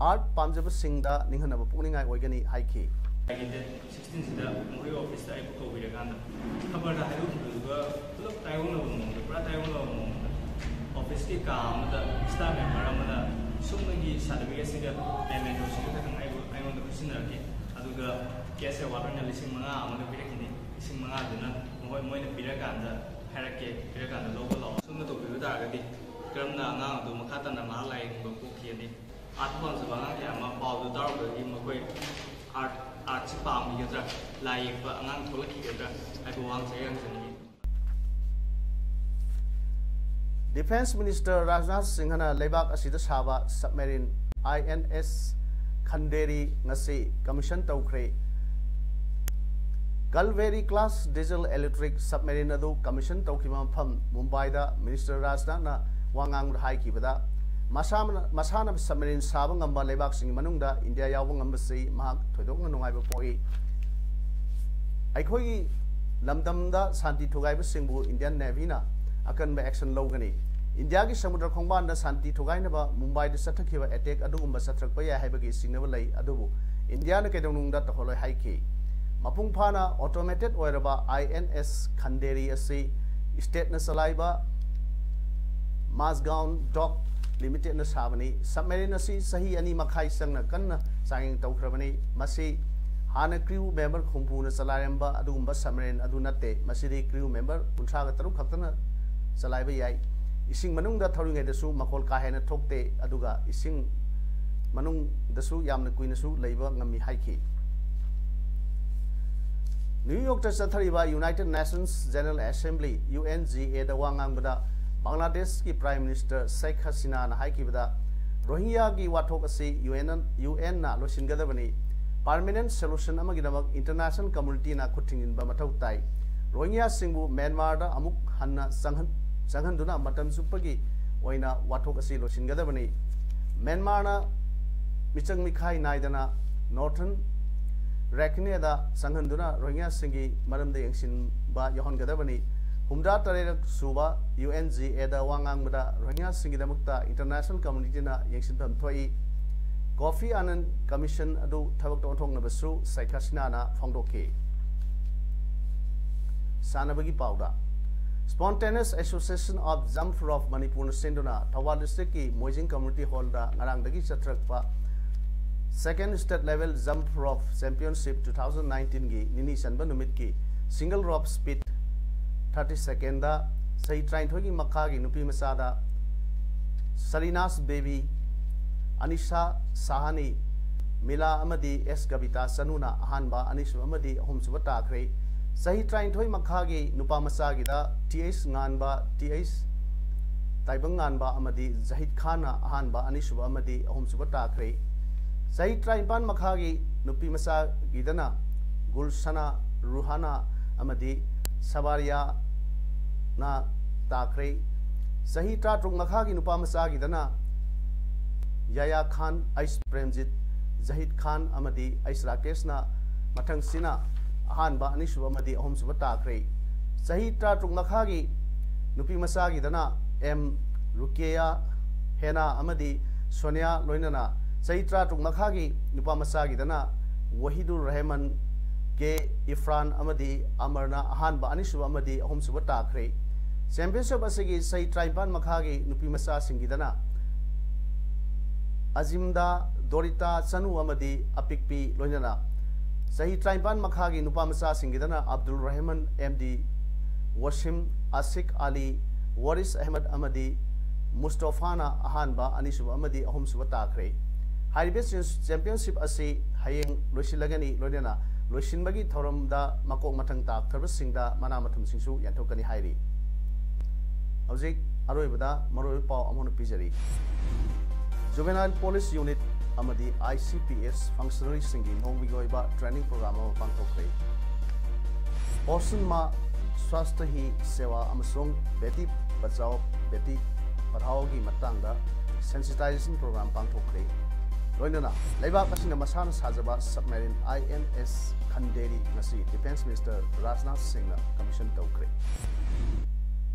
ꯑꯥꯔꯠ ꯄꯥꯝꯖꯕꯁꯤꯡꯗ ꯅꯤꯡꯍꯟꯅꯕ ꯄꯣꯛꯅꯤꯡꯉꯥꯏ ꯑꯣꯏꯒꯅꯤ ꯍꯥꯏꯈꯤ꯫ ꯑꯩꯒꯤ ꯗꯦꯠ ꯁꯤꯛꯁꯇꯤꯟꯁꯤꯗ ꯃꯈꯣꯏ ꯑꯣꯐꯤꯁꯇ ꯑꯩꯕꯨ ꯀꯧꯕꯤꯔꯀꯥꯟꯗ ꯈꯕꯔꯗ ꯍꯥꯏꯗꯣꯛꯈꯤꯕꯗꯨꯒ ꯄꯨꯂꯞ ꯇꯥꯏꯌꯣꯟꯅꯕ ꯃꯑꯣꯡꯗ, ꯄꯨꯔꯥ ꯇꯥꯏꯌꯣꯟꯅꯕ ꯃꯑꯣꯡꯗ, ꯑꯣꯐꯤꯁꯀꯤ ꯀꯥ ꯑꯃꯗ ꯁ꯭ꯇꯥꯐ ꯃꯦꯝꯕꯔ ꯑꯃꯅ ꯁꯨꯞꯅꯒꯤ ꯁꯥꯔꯇꯤꯐꯤꯀꯦꯠꯁꯤꯒ ꯃꯦꯃꯦꯟꯇꯣꯁꯤꯒ ꯈꯛꯇꯪ ꯑꯩꯕꯨ, ꯑꯩꯉꯣꯟꯗ ꯈꯨꯠꯁꯤꯟꯅꯔꯛꯀꯦ꯫ ꯑꯗꯨꯒ ꯀꯦꯁ ꯑꯦꯋꯥꯔꯗ ꯑꯣꯏꯅ ꯂꯤꯁꯤꯡ ꯃꯉꯥ ꯑꯃꯒ ꯄꯤꯔꯛꯈꯤꯅꯤ꯫ ꯂꯤꯁꯤꯡ ꯃꯉꯥꯗꯨꯅ ꯃꯈꯣꯏ, ꯃꯣꯏꯅ ꯄꯤꯔꯀꯥꯟꯗ ꯍꯥꯏꯔꯛꯀꯦ, ꯄꯤꯔꯀꯥꯟꯗ ꯂꯧꯕ ꯂꯥꯛꯑꯣ꯫ ꯑꯁꯨꯝꯅ ꯇꯧꯕꯤꯕ ꯇꯥꯔꯒꯗꯤ ꯀꯔꯝꯅ ꯑꯉꯥꯡ ꯑꯗꯨ ꯃꯈꯥ ꯇꯥꯅ ꯃꯍꯥꯛ ꯂꯥꯏ ꯌꯦꯛꯅꯤꯡꯕ ꯄꯣꯛꯈꯤꯒꯅꯤ? ꯑꯥꯔꯠ ꯄꯥꯝꯖꯕ ꯑꯉꯥꯡ ꯀꯌꯥ ꯑꯃ ꯄꯥꯎꯗꯨ ꯇꯥꯔꯨꯕꯗꯒꯤ ꯃꯈꯣꯏ ꯑꯥꯔꯠ, ꯑꯥꯔꯠꯁꯤ ꯄꯥꯝꯈꯤꯒꯗ꯭ꯔꯥ, ꯂꯥꯏ ꯌꯦꯛꯄ ꯑꯉꯥꯡ ꯊꯣꯛꯂꯛꯈꯤꯒꯗ꯭ꯔꯥ ꯍꯥꯏꯕ ꯋꯥꯍꯪꯁꯦ ꯑꯩ ꯍꯪꯖꯅꯤꯡꯉꯤ꯫ ꯗꯤꯐꯦꯟꯁ ꯃꯤꯅꯤꯁꯇꯔ ꯔꯥꯖꯅꯥꯊ ꯁꯤꯡꯍꯅ ꯂꯩꯕꯥꯛ ꯑꯁꯤꯗ ꯁꯥꯕ ꯁꯕꯃꯦꯔꯤꯟ ꯑꯥꯏ ꯑꯦꯟ ꯑꯦꯁ ꯈꯟꯗꯦꯔꯤ ꯉꯁꯤ ꯀꯃꯤꯁꯟ ꯇꯧꯈ꯭ꯔꯦ꯫ ꯀꯜꯚꯦꯔꯤ ꯀ꯭ꯂꯥꯁ ꯗꯤꯖꯜ ꯏꯂꯦꯛꯇ꯭ꯔꯤꯛ ꯁꯕꯃꯦꯔꯤꯟ ꯑꯗꯨ ꯀꯃꯤꯁꯟ ꯇꯧꯈꯤꯕ ꯃꯐꯝ ꯃꯨꯝꯕꯥꯏꯗ ꯃꯤꯅꯤꯁꯇꯔ ꯔꯥꯖꯅꯥꯊꯅ ꯋꯥ ꯉꯥꯡꯕꯗ ꯍꯥꯏꯈꯤꯕꯗ, ꯃꯁꯥꯅ, ꯃꯁꯥꯅ ꯁꯕꯃꯦꯔꯤꯟ ꯁꯥꯕ ꯉꯝꯕ ꯂꯩꯕꯥꯛꯁꯤꯡꯒꯤ ꯃꯅꯨꯡꯗ ꯏꯟꯗꯤꯌꯥ ꯌꯥꯎꯕ ꯉꯝꯕꯁꯤ ꯃꯍꯥꯛ ꯊꯣꯏꯗꯣꯛꯅ ꯅꯨꯡꯉꯥꯏꯕ ꯄꯣꯛꯏ꯫ ꯑꯩꯈꯣꯏꯒꯤ ꯂꯝꯗꯝꯗ ꯁꯥꯟꯇꯤ ꯊꯨꯒꯥꯏꯕꯁꯤꯡꯕꯨ ꯏꯟꯗꯤꯌꯟ ꯅꯦꯚꯤꯅ ꯑꯀꯟꯕ ꯑꯦꯛꯁꯟ ꯂꯧꯒꯅꯤ꯫ ꯏꯟꯗꯤꯌꯥꯒꯤ ꯁꯃꯨꯗ꯭ꯔ ꯈꯣꯡꯕꯥꯟꯗ ꯁꯥꯟꯇꯤ ꯊꯨꯒꯥꯏꯅꯕ ꯃꯨꯝꯕꯥꯏꯗ ꯆꯠꯊꯈꯤꯕ ꯑꯦꯇꯦꯛ ꯑꯗꯨꯒꯨꯝꯕ ꯆꯠꯊꯔꯛꯄ ꯌꯥꯏ ꯍꯥꯏꯕꯒꯤ ꯆꯤꯡꯅꯕ ꯂꯩ, ꯑꯗꯨꯕꯨ ꯏꯟꯗꯤꯌꯥꯅ ꯀꯩꯗꯧꯅꯨꯡꯗ ꯇꯧꯍꯜꯂꯣꯏ ꯍꯥꯏꯈꯤ꯫ ꯃꯄꯨꯡ ꯐꯥꯅ ꯑꯣꯇꯣꯃꯦꯇꯦꯗ ꯑꯣꯏꯔꯕ ꯑꯥꯏ ꯑꯦꯟ ꯑꯦꯁ ꯈꯟꯗꯦꯔꯤ ꯑꯁꯤ ꯁ꯭ꯇꯦꯠꯅ ꯆꯂꯥꯏꯕ ꯃꯥꯁꯒꯥꯎꯟ ꯗꯣꯛ ꯂꯤꯃꯤꯇꯦꯗꯅ ꯁꯥꯕꯅꯤ꯫ ꯁꯕꯃꯦꯔꯤꯟ ꯑꯁꯤ ꯆꯍꯤ ꯑꯅꯤ ꯃꯈꯥꯏ ꯆꯪꯅ ꯀꯟꯅ ꯆꯥꯡꯌꯦꯡ ꯇꯧꯈ꯭ꯔꯕꯅꯤ꯫ ꯃꯁꯤ ꯍꯥꯟꯅ ꯀ꯭ꯔꯤꯎ ꯃꯦꯝꯕꯔ ꯍꯨꯝꯐꯨꯅ ꯆꯂꯥꯏꯔꯝꯕ ꯑꯗꯨꯒꯨꯝꯕ ꯁꯕꯃꯦꯔꯤꯟ ꯑꯗꯨ ꯅꯠꯇꯦ꯫ ꯃꯁꯤꯗꯤ ꯀ꯭ꯔꯤꯎ ꯃꯦꯝꯕꯔ ꯀꯨꯟꯊ꯭ꯔꯥꯒ ꯇꯔꯨꯛ ꯈꯛꯇꯅ ꯆꯂꯥꯏꯕ ꯌꯥꯏ꯫ ꯏꯁꯤꯡ ꯃꯅꯨꯡꯗ ꯊꯧꯔꯤꯉꯩꯗꯁꯨ ꯃꯈꯣꯜ ꯀꯥ ꯍꯦꯟꯅ ꯊꯣꯛꯇꯦ, ꯑꯗꯨꯒ ꯏꯁꯤꯡ ꯃꯅꯨꯡꯗꯁꯨ ꯌꯥꯝꯅ ꯀꯨꯏꯅꯁꯨ ꯂꯩꯕ ꯉꯝꯃꯤ ꯍꯥꯏꯈꯤ꯫ ꯅ꯭ꯌꯨ ꯌꯣꯔꯛꯇ ꯆꯠꯊꯔꯤꯕ United Nations General Assembly, U N G ꯑꯦꯗ ꯋꯥ ꯉꯥꯡꯕꯗ ꯕꯪꯒ꯭ꯂꯥꯗꯦꯁꯀꯤ ꯄ꯭ꯔꯥꯏꯝ ꯃꯤꯅꯤꯁꯇꯔ ꯁꯦꯈ ꯍꯁꯤꯅꯥꯅ ꯍꯥꯏꯈꯤꯕꯗ, ꯔꯣꯍꯤꯡꯒ꯭ꯌꯥꯒꯤ ꯋꯥꯊꯣꯛ ꯑꯁꯤ ꯌꯨ ꯑꯦꯟ, ꯌꯨ ꯑꯦꯟꯅ ꯂꯣꯏꯁꯤꯟꯒꯗꯕꯅꯤ꯫ ꯄꯥꯔꯃꯦꯅꯦꯟꯠ ꯁꯣꯂꯨꯁꯟ ꯑꯃꯒꯤꯗꯃꯛ ꯏꯟꯇꯔꯅꯦꯁꯅꯦꯜ ꯀꯝꯃꯨꯅꯤꯇꯤꯅ ꯈꯨꯠ ꯊꯤꯡꯖꯤꯟꯕ ꯃꯊꯧ ꯇꯥꯏ꯫ ꯔꯣꯍꯤꯡꯒ꯭ꯌꯥꯁꯤꯡꯕꯨ ꯃ꯭ꯌꯥꯟꯃꯥꯔꯗ ꯑꯃꯨꯛ ꯍꯟꯅ ꯆꯪꯍꯟ-, ꯆꯪꯍꯟꯗꯨꯅ ꯃꯇꯝ ꯆꯨꯞꯄꯒꯤ ꯑꯣꯏꯅ ꯋꯥꯊꯣꯛ ꯑꯁꯤ ꯂꯣꯏꯁꯤꯟꯒꯗꯕꯅꯤ꯫ ꯃ꯭ꯌꯥꯟꯃꯥꯔꯅ ꯃꯤꯆꯪ ꯃꯤꯈꯥꯏ ꯅꯥꯏꯗꯅ ꯅꯣꯔꯊꯔꯟ ꯔꯦꯈꯅꯦꯗ ꯆꯪꯍꯟꯗꯨꯅ ꯔꯣꯍꯤꯡꯒ꯭ꯌꯥꯁꯤꯡꯒꯤ ꯃꯔꯝꯗ ꯌꯦꯡꯁꯤꯟꯕ ꯌꯥꯎꯍꯟꯒꯗꯕꯅꯤ꯫ ꯍꯨꯝꯗ꯭ꯔꯥ ꯇꯔꯦꯠ ꯁꯨꯕ ꯌꯨ ꯑꯦꯟ ꯖꯤ ꯑꯦꯗ ꯋꯥ ꯉꯥꯡꯕꯗ ꯔꯣꯍꯤꯡꯒ꯭ꯌꯥꯁꯤꯡꯒꯤꯗꯃꯛꯇ ꯏꯟꯇꯔꯅꯦꯁꯅꯦꯜ ꯀꯝꯃꯨꯅꯤꯇꯤꯅ ꯌꯦꯡꯁꯤꯟꯐꯝ ꯊꯣꯛꯏ꯫ ꯀꯣꯐꯤ ꯑꯅꯟ ꯀꯃꯤꯁꯟ ꯑꯗꯨ ꯊꯕꯛꯇ ꯑꯣꯟꯊꯣꯛꯅꯕꯁꯨ ꯁꯦꯈ ꯍꯁꯤꯅꯥꯅ ꯐꯣꯡꯗꯣꯛꯈꯤ꯫ ꯁꯥꯟꯅꯕꯒꯤ ꯄꯥꯎꯗ, Spontaneous Association of Jump Rope ꯃꯅꯤꯄꯨꯔꯅ ꯁꯤꯟꯗꯨꯅ ꯊꯧꯕꯥꯜ ꯗꯤꯁꯇ꯭ꯔꯤꯛꯀꯤ ꯃꯣꯏꯖꯤꯡ ꯀꯝꯃ꯭ꯌꯨꯅꯤꯇꯤ ꯍꯣꯜꯗ ꯉꯔꯥꯡꯗꯒꯤ ꯆꯠꯊꯔꯛꯄ Second State Level Jump Rope Championship two thousand nineteenꯒꯤ ꯅꯤꯅꯤ ꯆꯟꯕ ꯅꯨꯃꯤꯠꯀꯤ single rope speed thirty second ꯆꯍꯤ ꯇꯔꯥꯅꯤꯊꯣꯏꯒꯤ ꯃꯈꯥꯒꯤ ꯅꯨꯄꯤ ꯃꯆꯥꯗ ꯁꯔꯤꯅꯥꯁ ꯕꯦꯕꯤ, ꯑꯅꯤꯁꯥ ꯁꯥꯍꯅꯤ, ꯃꯤꯂꯥ ꯑꯃꯗꯤ ꯑꯦꯁ ꯀꯕꯤꯇꯥ ꯆꯅꯨꯅ ꯑꯍꯥꯟꯕ, ꯑꯅꯤꯁꯨꯕ ꯑꯃꯗꯤ ꯑꯍꯨꯝꯁꯨꯕ ꯇꯥꯈ꯭ꯔꯦ꯫ ꯆꯍꯤ ꯇꯔꯥꯅꯤꯊꯣꯏ ꯃꯈꯥꯒꯤ ꯅꯨꯄꯥ ꯃꯆꯥꯒꯤꯗ ꯇꯤ ꯑꯩꯆ ꯉꯥꯟꯕ, ꯇꯤ ꯑꯩꯆ ꯇꯥꯏꯕꯪ ꯉꯥꯟꯕ ꯑꯃꯗꯤ ꯖꯍꯤꯗ ꯈꯥꯟꯅ ꯑꯍꯥꯟꯕ, ꯑꯅꯤꯁꯨꯕ ꯑꯃꯗꯤ ꯑꯍꯨꯝꯁꯨꯕ ꯇꯥꯈ꯭ꯔꯦ꯫ ꯆꯍꯤ ꯇꯔꯥꯅꯤꯄꯥꯟ ꯃꯈꯥꯒꯤ ꯅꯨꯄꯤ ꯃꯆꯥꯒꯤꯗꯅ ꯒꯨꯜꯁꯅꯥ ꯔꯨꯍꯥꯅꯥ ꯑꯃꯗꯤ ꯁꯕꯥꯔꯤꯌꯥꯅ ꯇꯥꯈ꯭ꯔꯦ꯫ ꯆꯍꯤ ꯇꯔꯥꯇꯔꯨꯛ ꯃꯈꯥꯒꯤ ꯅꯨꯄꯥ ꯃꯆꯥꯒꯤꯗꯅ ꯌꯥꯌꯥ ꯈꯥꯟ, ꯑꯩꯁ ꯄ꯭ꯔꯦꯝꯖꯤꯠ, ꯖꯍꯤꯗ ꯈꯥꯟ ꯑꯃꯗꯤ ꯑꯩꯁ ꯔꯥꯀꯦꯁꯅ ꯃꯊꯪꯁꯤꯅ ꯑꯍꯥꯟꯕ, ꯑꯅꯤꯁꯨꯕ ꯑꯃꯗꯤ ꯑꯍꯨꯝꯁꯨꯕ ꯇꯥꯈ꯭ꯔꯦ꯫ ꯆꯍꯤ ꯇꯔꯥꯇꯔꯨꯛ ꯃꯈꯥꯒꯤ ꯅꯨꯄꯤ ꯃꯆꯥꯒꯤꯗꯅ ꯑꯦꯝ ꯔꯨꯀꯦꯌꯥ, ꯍꯦꯅꯥ ꯑꯃꯗꯤ ꯁꯣꯅꯤꯌꯥ, ꯂꯣꯏꯅꯅ ꯆꯍꯤ ꯇꯔꯥꯇꯔꯨꯛ ꯃꯈꯥꯒꯤ ꯅꯨꯄꯥ ꯃꯆꯥꯒꯤꯗꯅ ꯋꯥꯍꯤꯗꯨꯔ ꯔꯍꯃꯟ, ꯀꯦ ꯏꯐ꯭ꯔꯥꯟ ꯑꯃꯗꯤ ꯑꯃꯔꯅ ꯑꯍꯥꯟꯕ, ꯑꯅꯤꯁꯨꯕ ꯑꯃꯗꯤ ꯑꯍꯨꯝꯁꯨꯕ ꯇꯥꯈ꯭ꯔꯦ꯫ ꯆꯦꯝꯄꯤꯌꯟꯁꯤꯞ ꯑꯁꯤꯒꯤ ꯆꯍꯤ ꯇꯔꯥꯅꯤꯄꯥꯟ ꯃꯈꯥꯒꯤ ꯅꯨꯄꯤ ꯃꯆꯥꯁꯤꯡꯒꯤꯗꯅ ꯑꯖꯤꯝꯗꯥ, ꯗꯣꯔꯤꯇꯥ, ꯆꯅꯨ ꯑꯃꯗꯤ ꯑꯄꯤꯛꯄꯤ, ꯂꯣꯏꯅꯅ ꯆꯍꯤ ꯇꯔꯥꯅꯤꯄꯥꯟ ꯃꯈꯥꯒꯤ ꯅꯨꯄꯥ ꯃꯆꯥꯁꯤꯡꯒꯤꯗꯅ ꯑꯕꯗꯨꯜ ꯔꯍꯃꯟ, ꯑꯦꯝ ꯗꯤ ꯋꯥꯁꯤꯝ, ꯑꯁꯤꯛ ꯑꯂꯤ, ꯋꯥꯔꯤꯁ ꯑꯍꯃꯗ ꯑꯃꯗꯤ ꯃꯨꯁꯇꯣꯐꯥꯅ ꯑꯍꯥꯟꯕ, ꯑꯅꯤꯁꯨꯕ ꯑꯃꯗꯤ ꯑꯍꯨꯝꯁꯨꯕ ꯇꯥꯈ꯭ꯔꯦ꯫ ꯍꯥꯏꯔꯤꯕ ꯆꯦꯝ-, ꯆꯦꯝꯄꯤꯌꯟꯁꯤꯞ ꯑꯁꯤ ꯍꯌꯦꯡ ꯂꯣꯏꯁꯤꯜꯂꯒꯅꯤ, ꯂꯣꯏꯅꯅ ꯂꯣꯏꯁꯤꯟꯕꯒꯤ ꯊꯧꯔꯝꯗ ꯃꯀꯣꯛ ꯃꯊꯪ ꯇꯥꯛꯊꯕꯁꯤꯡꯗ ꯃꯅꯥ ꯃꯊꯨꯝꯁꯤꯡꯁꯨ ꯌꯦꯟꯊꯣꯛꯀꯅꯤ ꯍꯥꯏꯔꯤ꯫ ꯍꯧꯖꯤꯛ ꯑꯔꯣꯏꯕꯗ ꯃꯔꯨꯑꯣꯏꯕ ꯄꯥꯎ ꯑꯃꯨꯛ ꯍꯟꯅ ꯄꯤꯖꯔꯤ꯫ ꯖꯨꯕꯦꯅꯥꯏꯜ ꯄꯨꯂꯤꯁ ꯌꯨꯅꯤꯠ ꯑꯃꯗꯤ ꯑꯥꯏ ꯁꯤ ꯄꯤ ꯑꯦꯁ ꯐꯪꯁꯅꯔꯤꯁꯤꯡꯒꯤ ꯅꯣꯡꯃꯒꯤ ꯑꯣꯏꯕ ꯇ꯭ꯔꯦꯅꯤꯡ ꯄ꯭ꯔꯣꯒ꯭ꯔꯥꯝ ꯑꯃ ꯄꯥꯡꯊꯣꯛꯈ꯭ꯔꯦ꯫ ꯄꯣꯁꯟ ꯃꯥ ꯁ꯭ꯋꯥꯁꯊ ꯍꯤ ꯁꯦꯋꯥ ꯑꯃꯁꯨꯡ ꯕꯦꯇꯤ ꯕꯆꯥꯎ ꯕꯦꯇꯤ ꯄꯔꯍꯥꯎꯒꯤ ꯃꯇꯥꯡꯗ ꯁꯦꯟꯁꯤꯇꯥꯏꯖꯦꯁꯟ ꯄ꯭ꯔꯣꯒ꯭ꯔꯥꯝ ꯄꯥꯡꯊꯣꯛꯈ꯭ꯔꯦ꯫ ꯂꯣꯏꯅꯅ ꯂꯩꯕꯥꯛ ꯑꯁꯤꯅ ꯃꯁꯥꯅ ꯁꯥꯖꯕ ꯁꯕꯃꯦꯔꯤꯟ ꯑꯥꯏ ꯑꯦꯟ ꯑꯦꯁ ꯈꯟꯗꯦꯔꯤ ꯉꯁꯤ ꯗꯤꯐꯦꯟꯁ ꯃꯤꯅꯤꯁꯇꯔ ꯔꯥꯖꯅꯥꯊ ꯁꯤꯡꯅ ꯀꯃꯤꯁꯟ ꯇꯧꯈ꯭ꯔꯦ꯫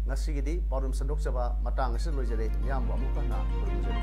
ꯉꯁꯤꯒꯤꯗꯤ ꯄꯥꯎꯗꯝ ꯁꯟꯗꯣꯛꯆꯕ ꯃꯇꯥꯡ ꯑꯁꯤꯗ ꯂꯣꯏꯖꯔꯦ꯫ ꯃꯤꯌꯥꯝꯕꯨ ꯑꯃꯨꯛ ꯍꯟꯅ ꯈꯨꯔꯨꯝꯖꯔꯤ꯫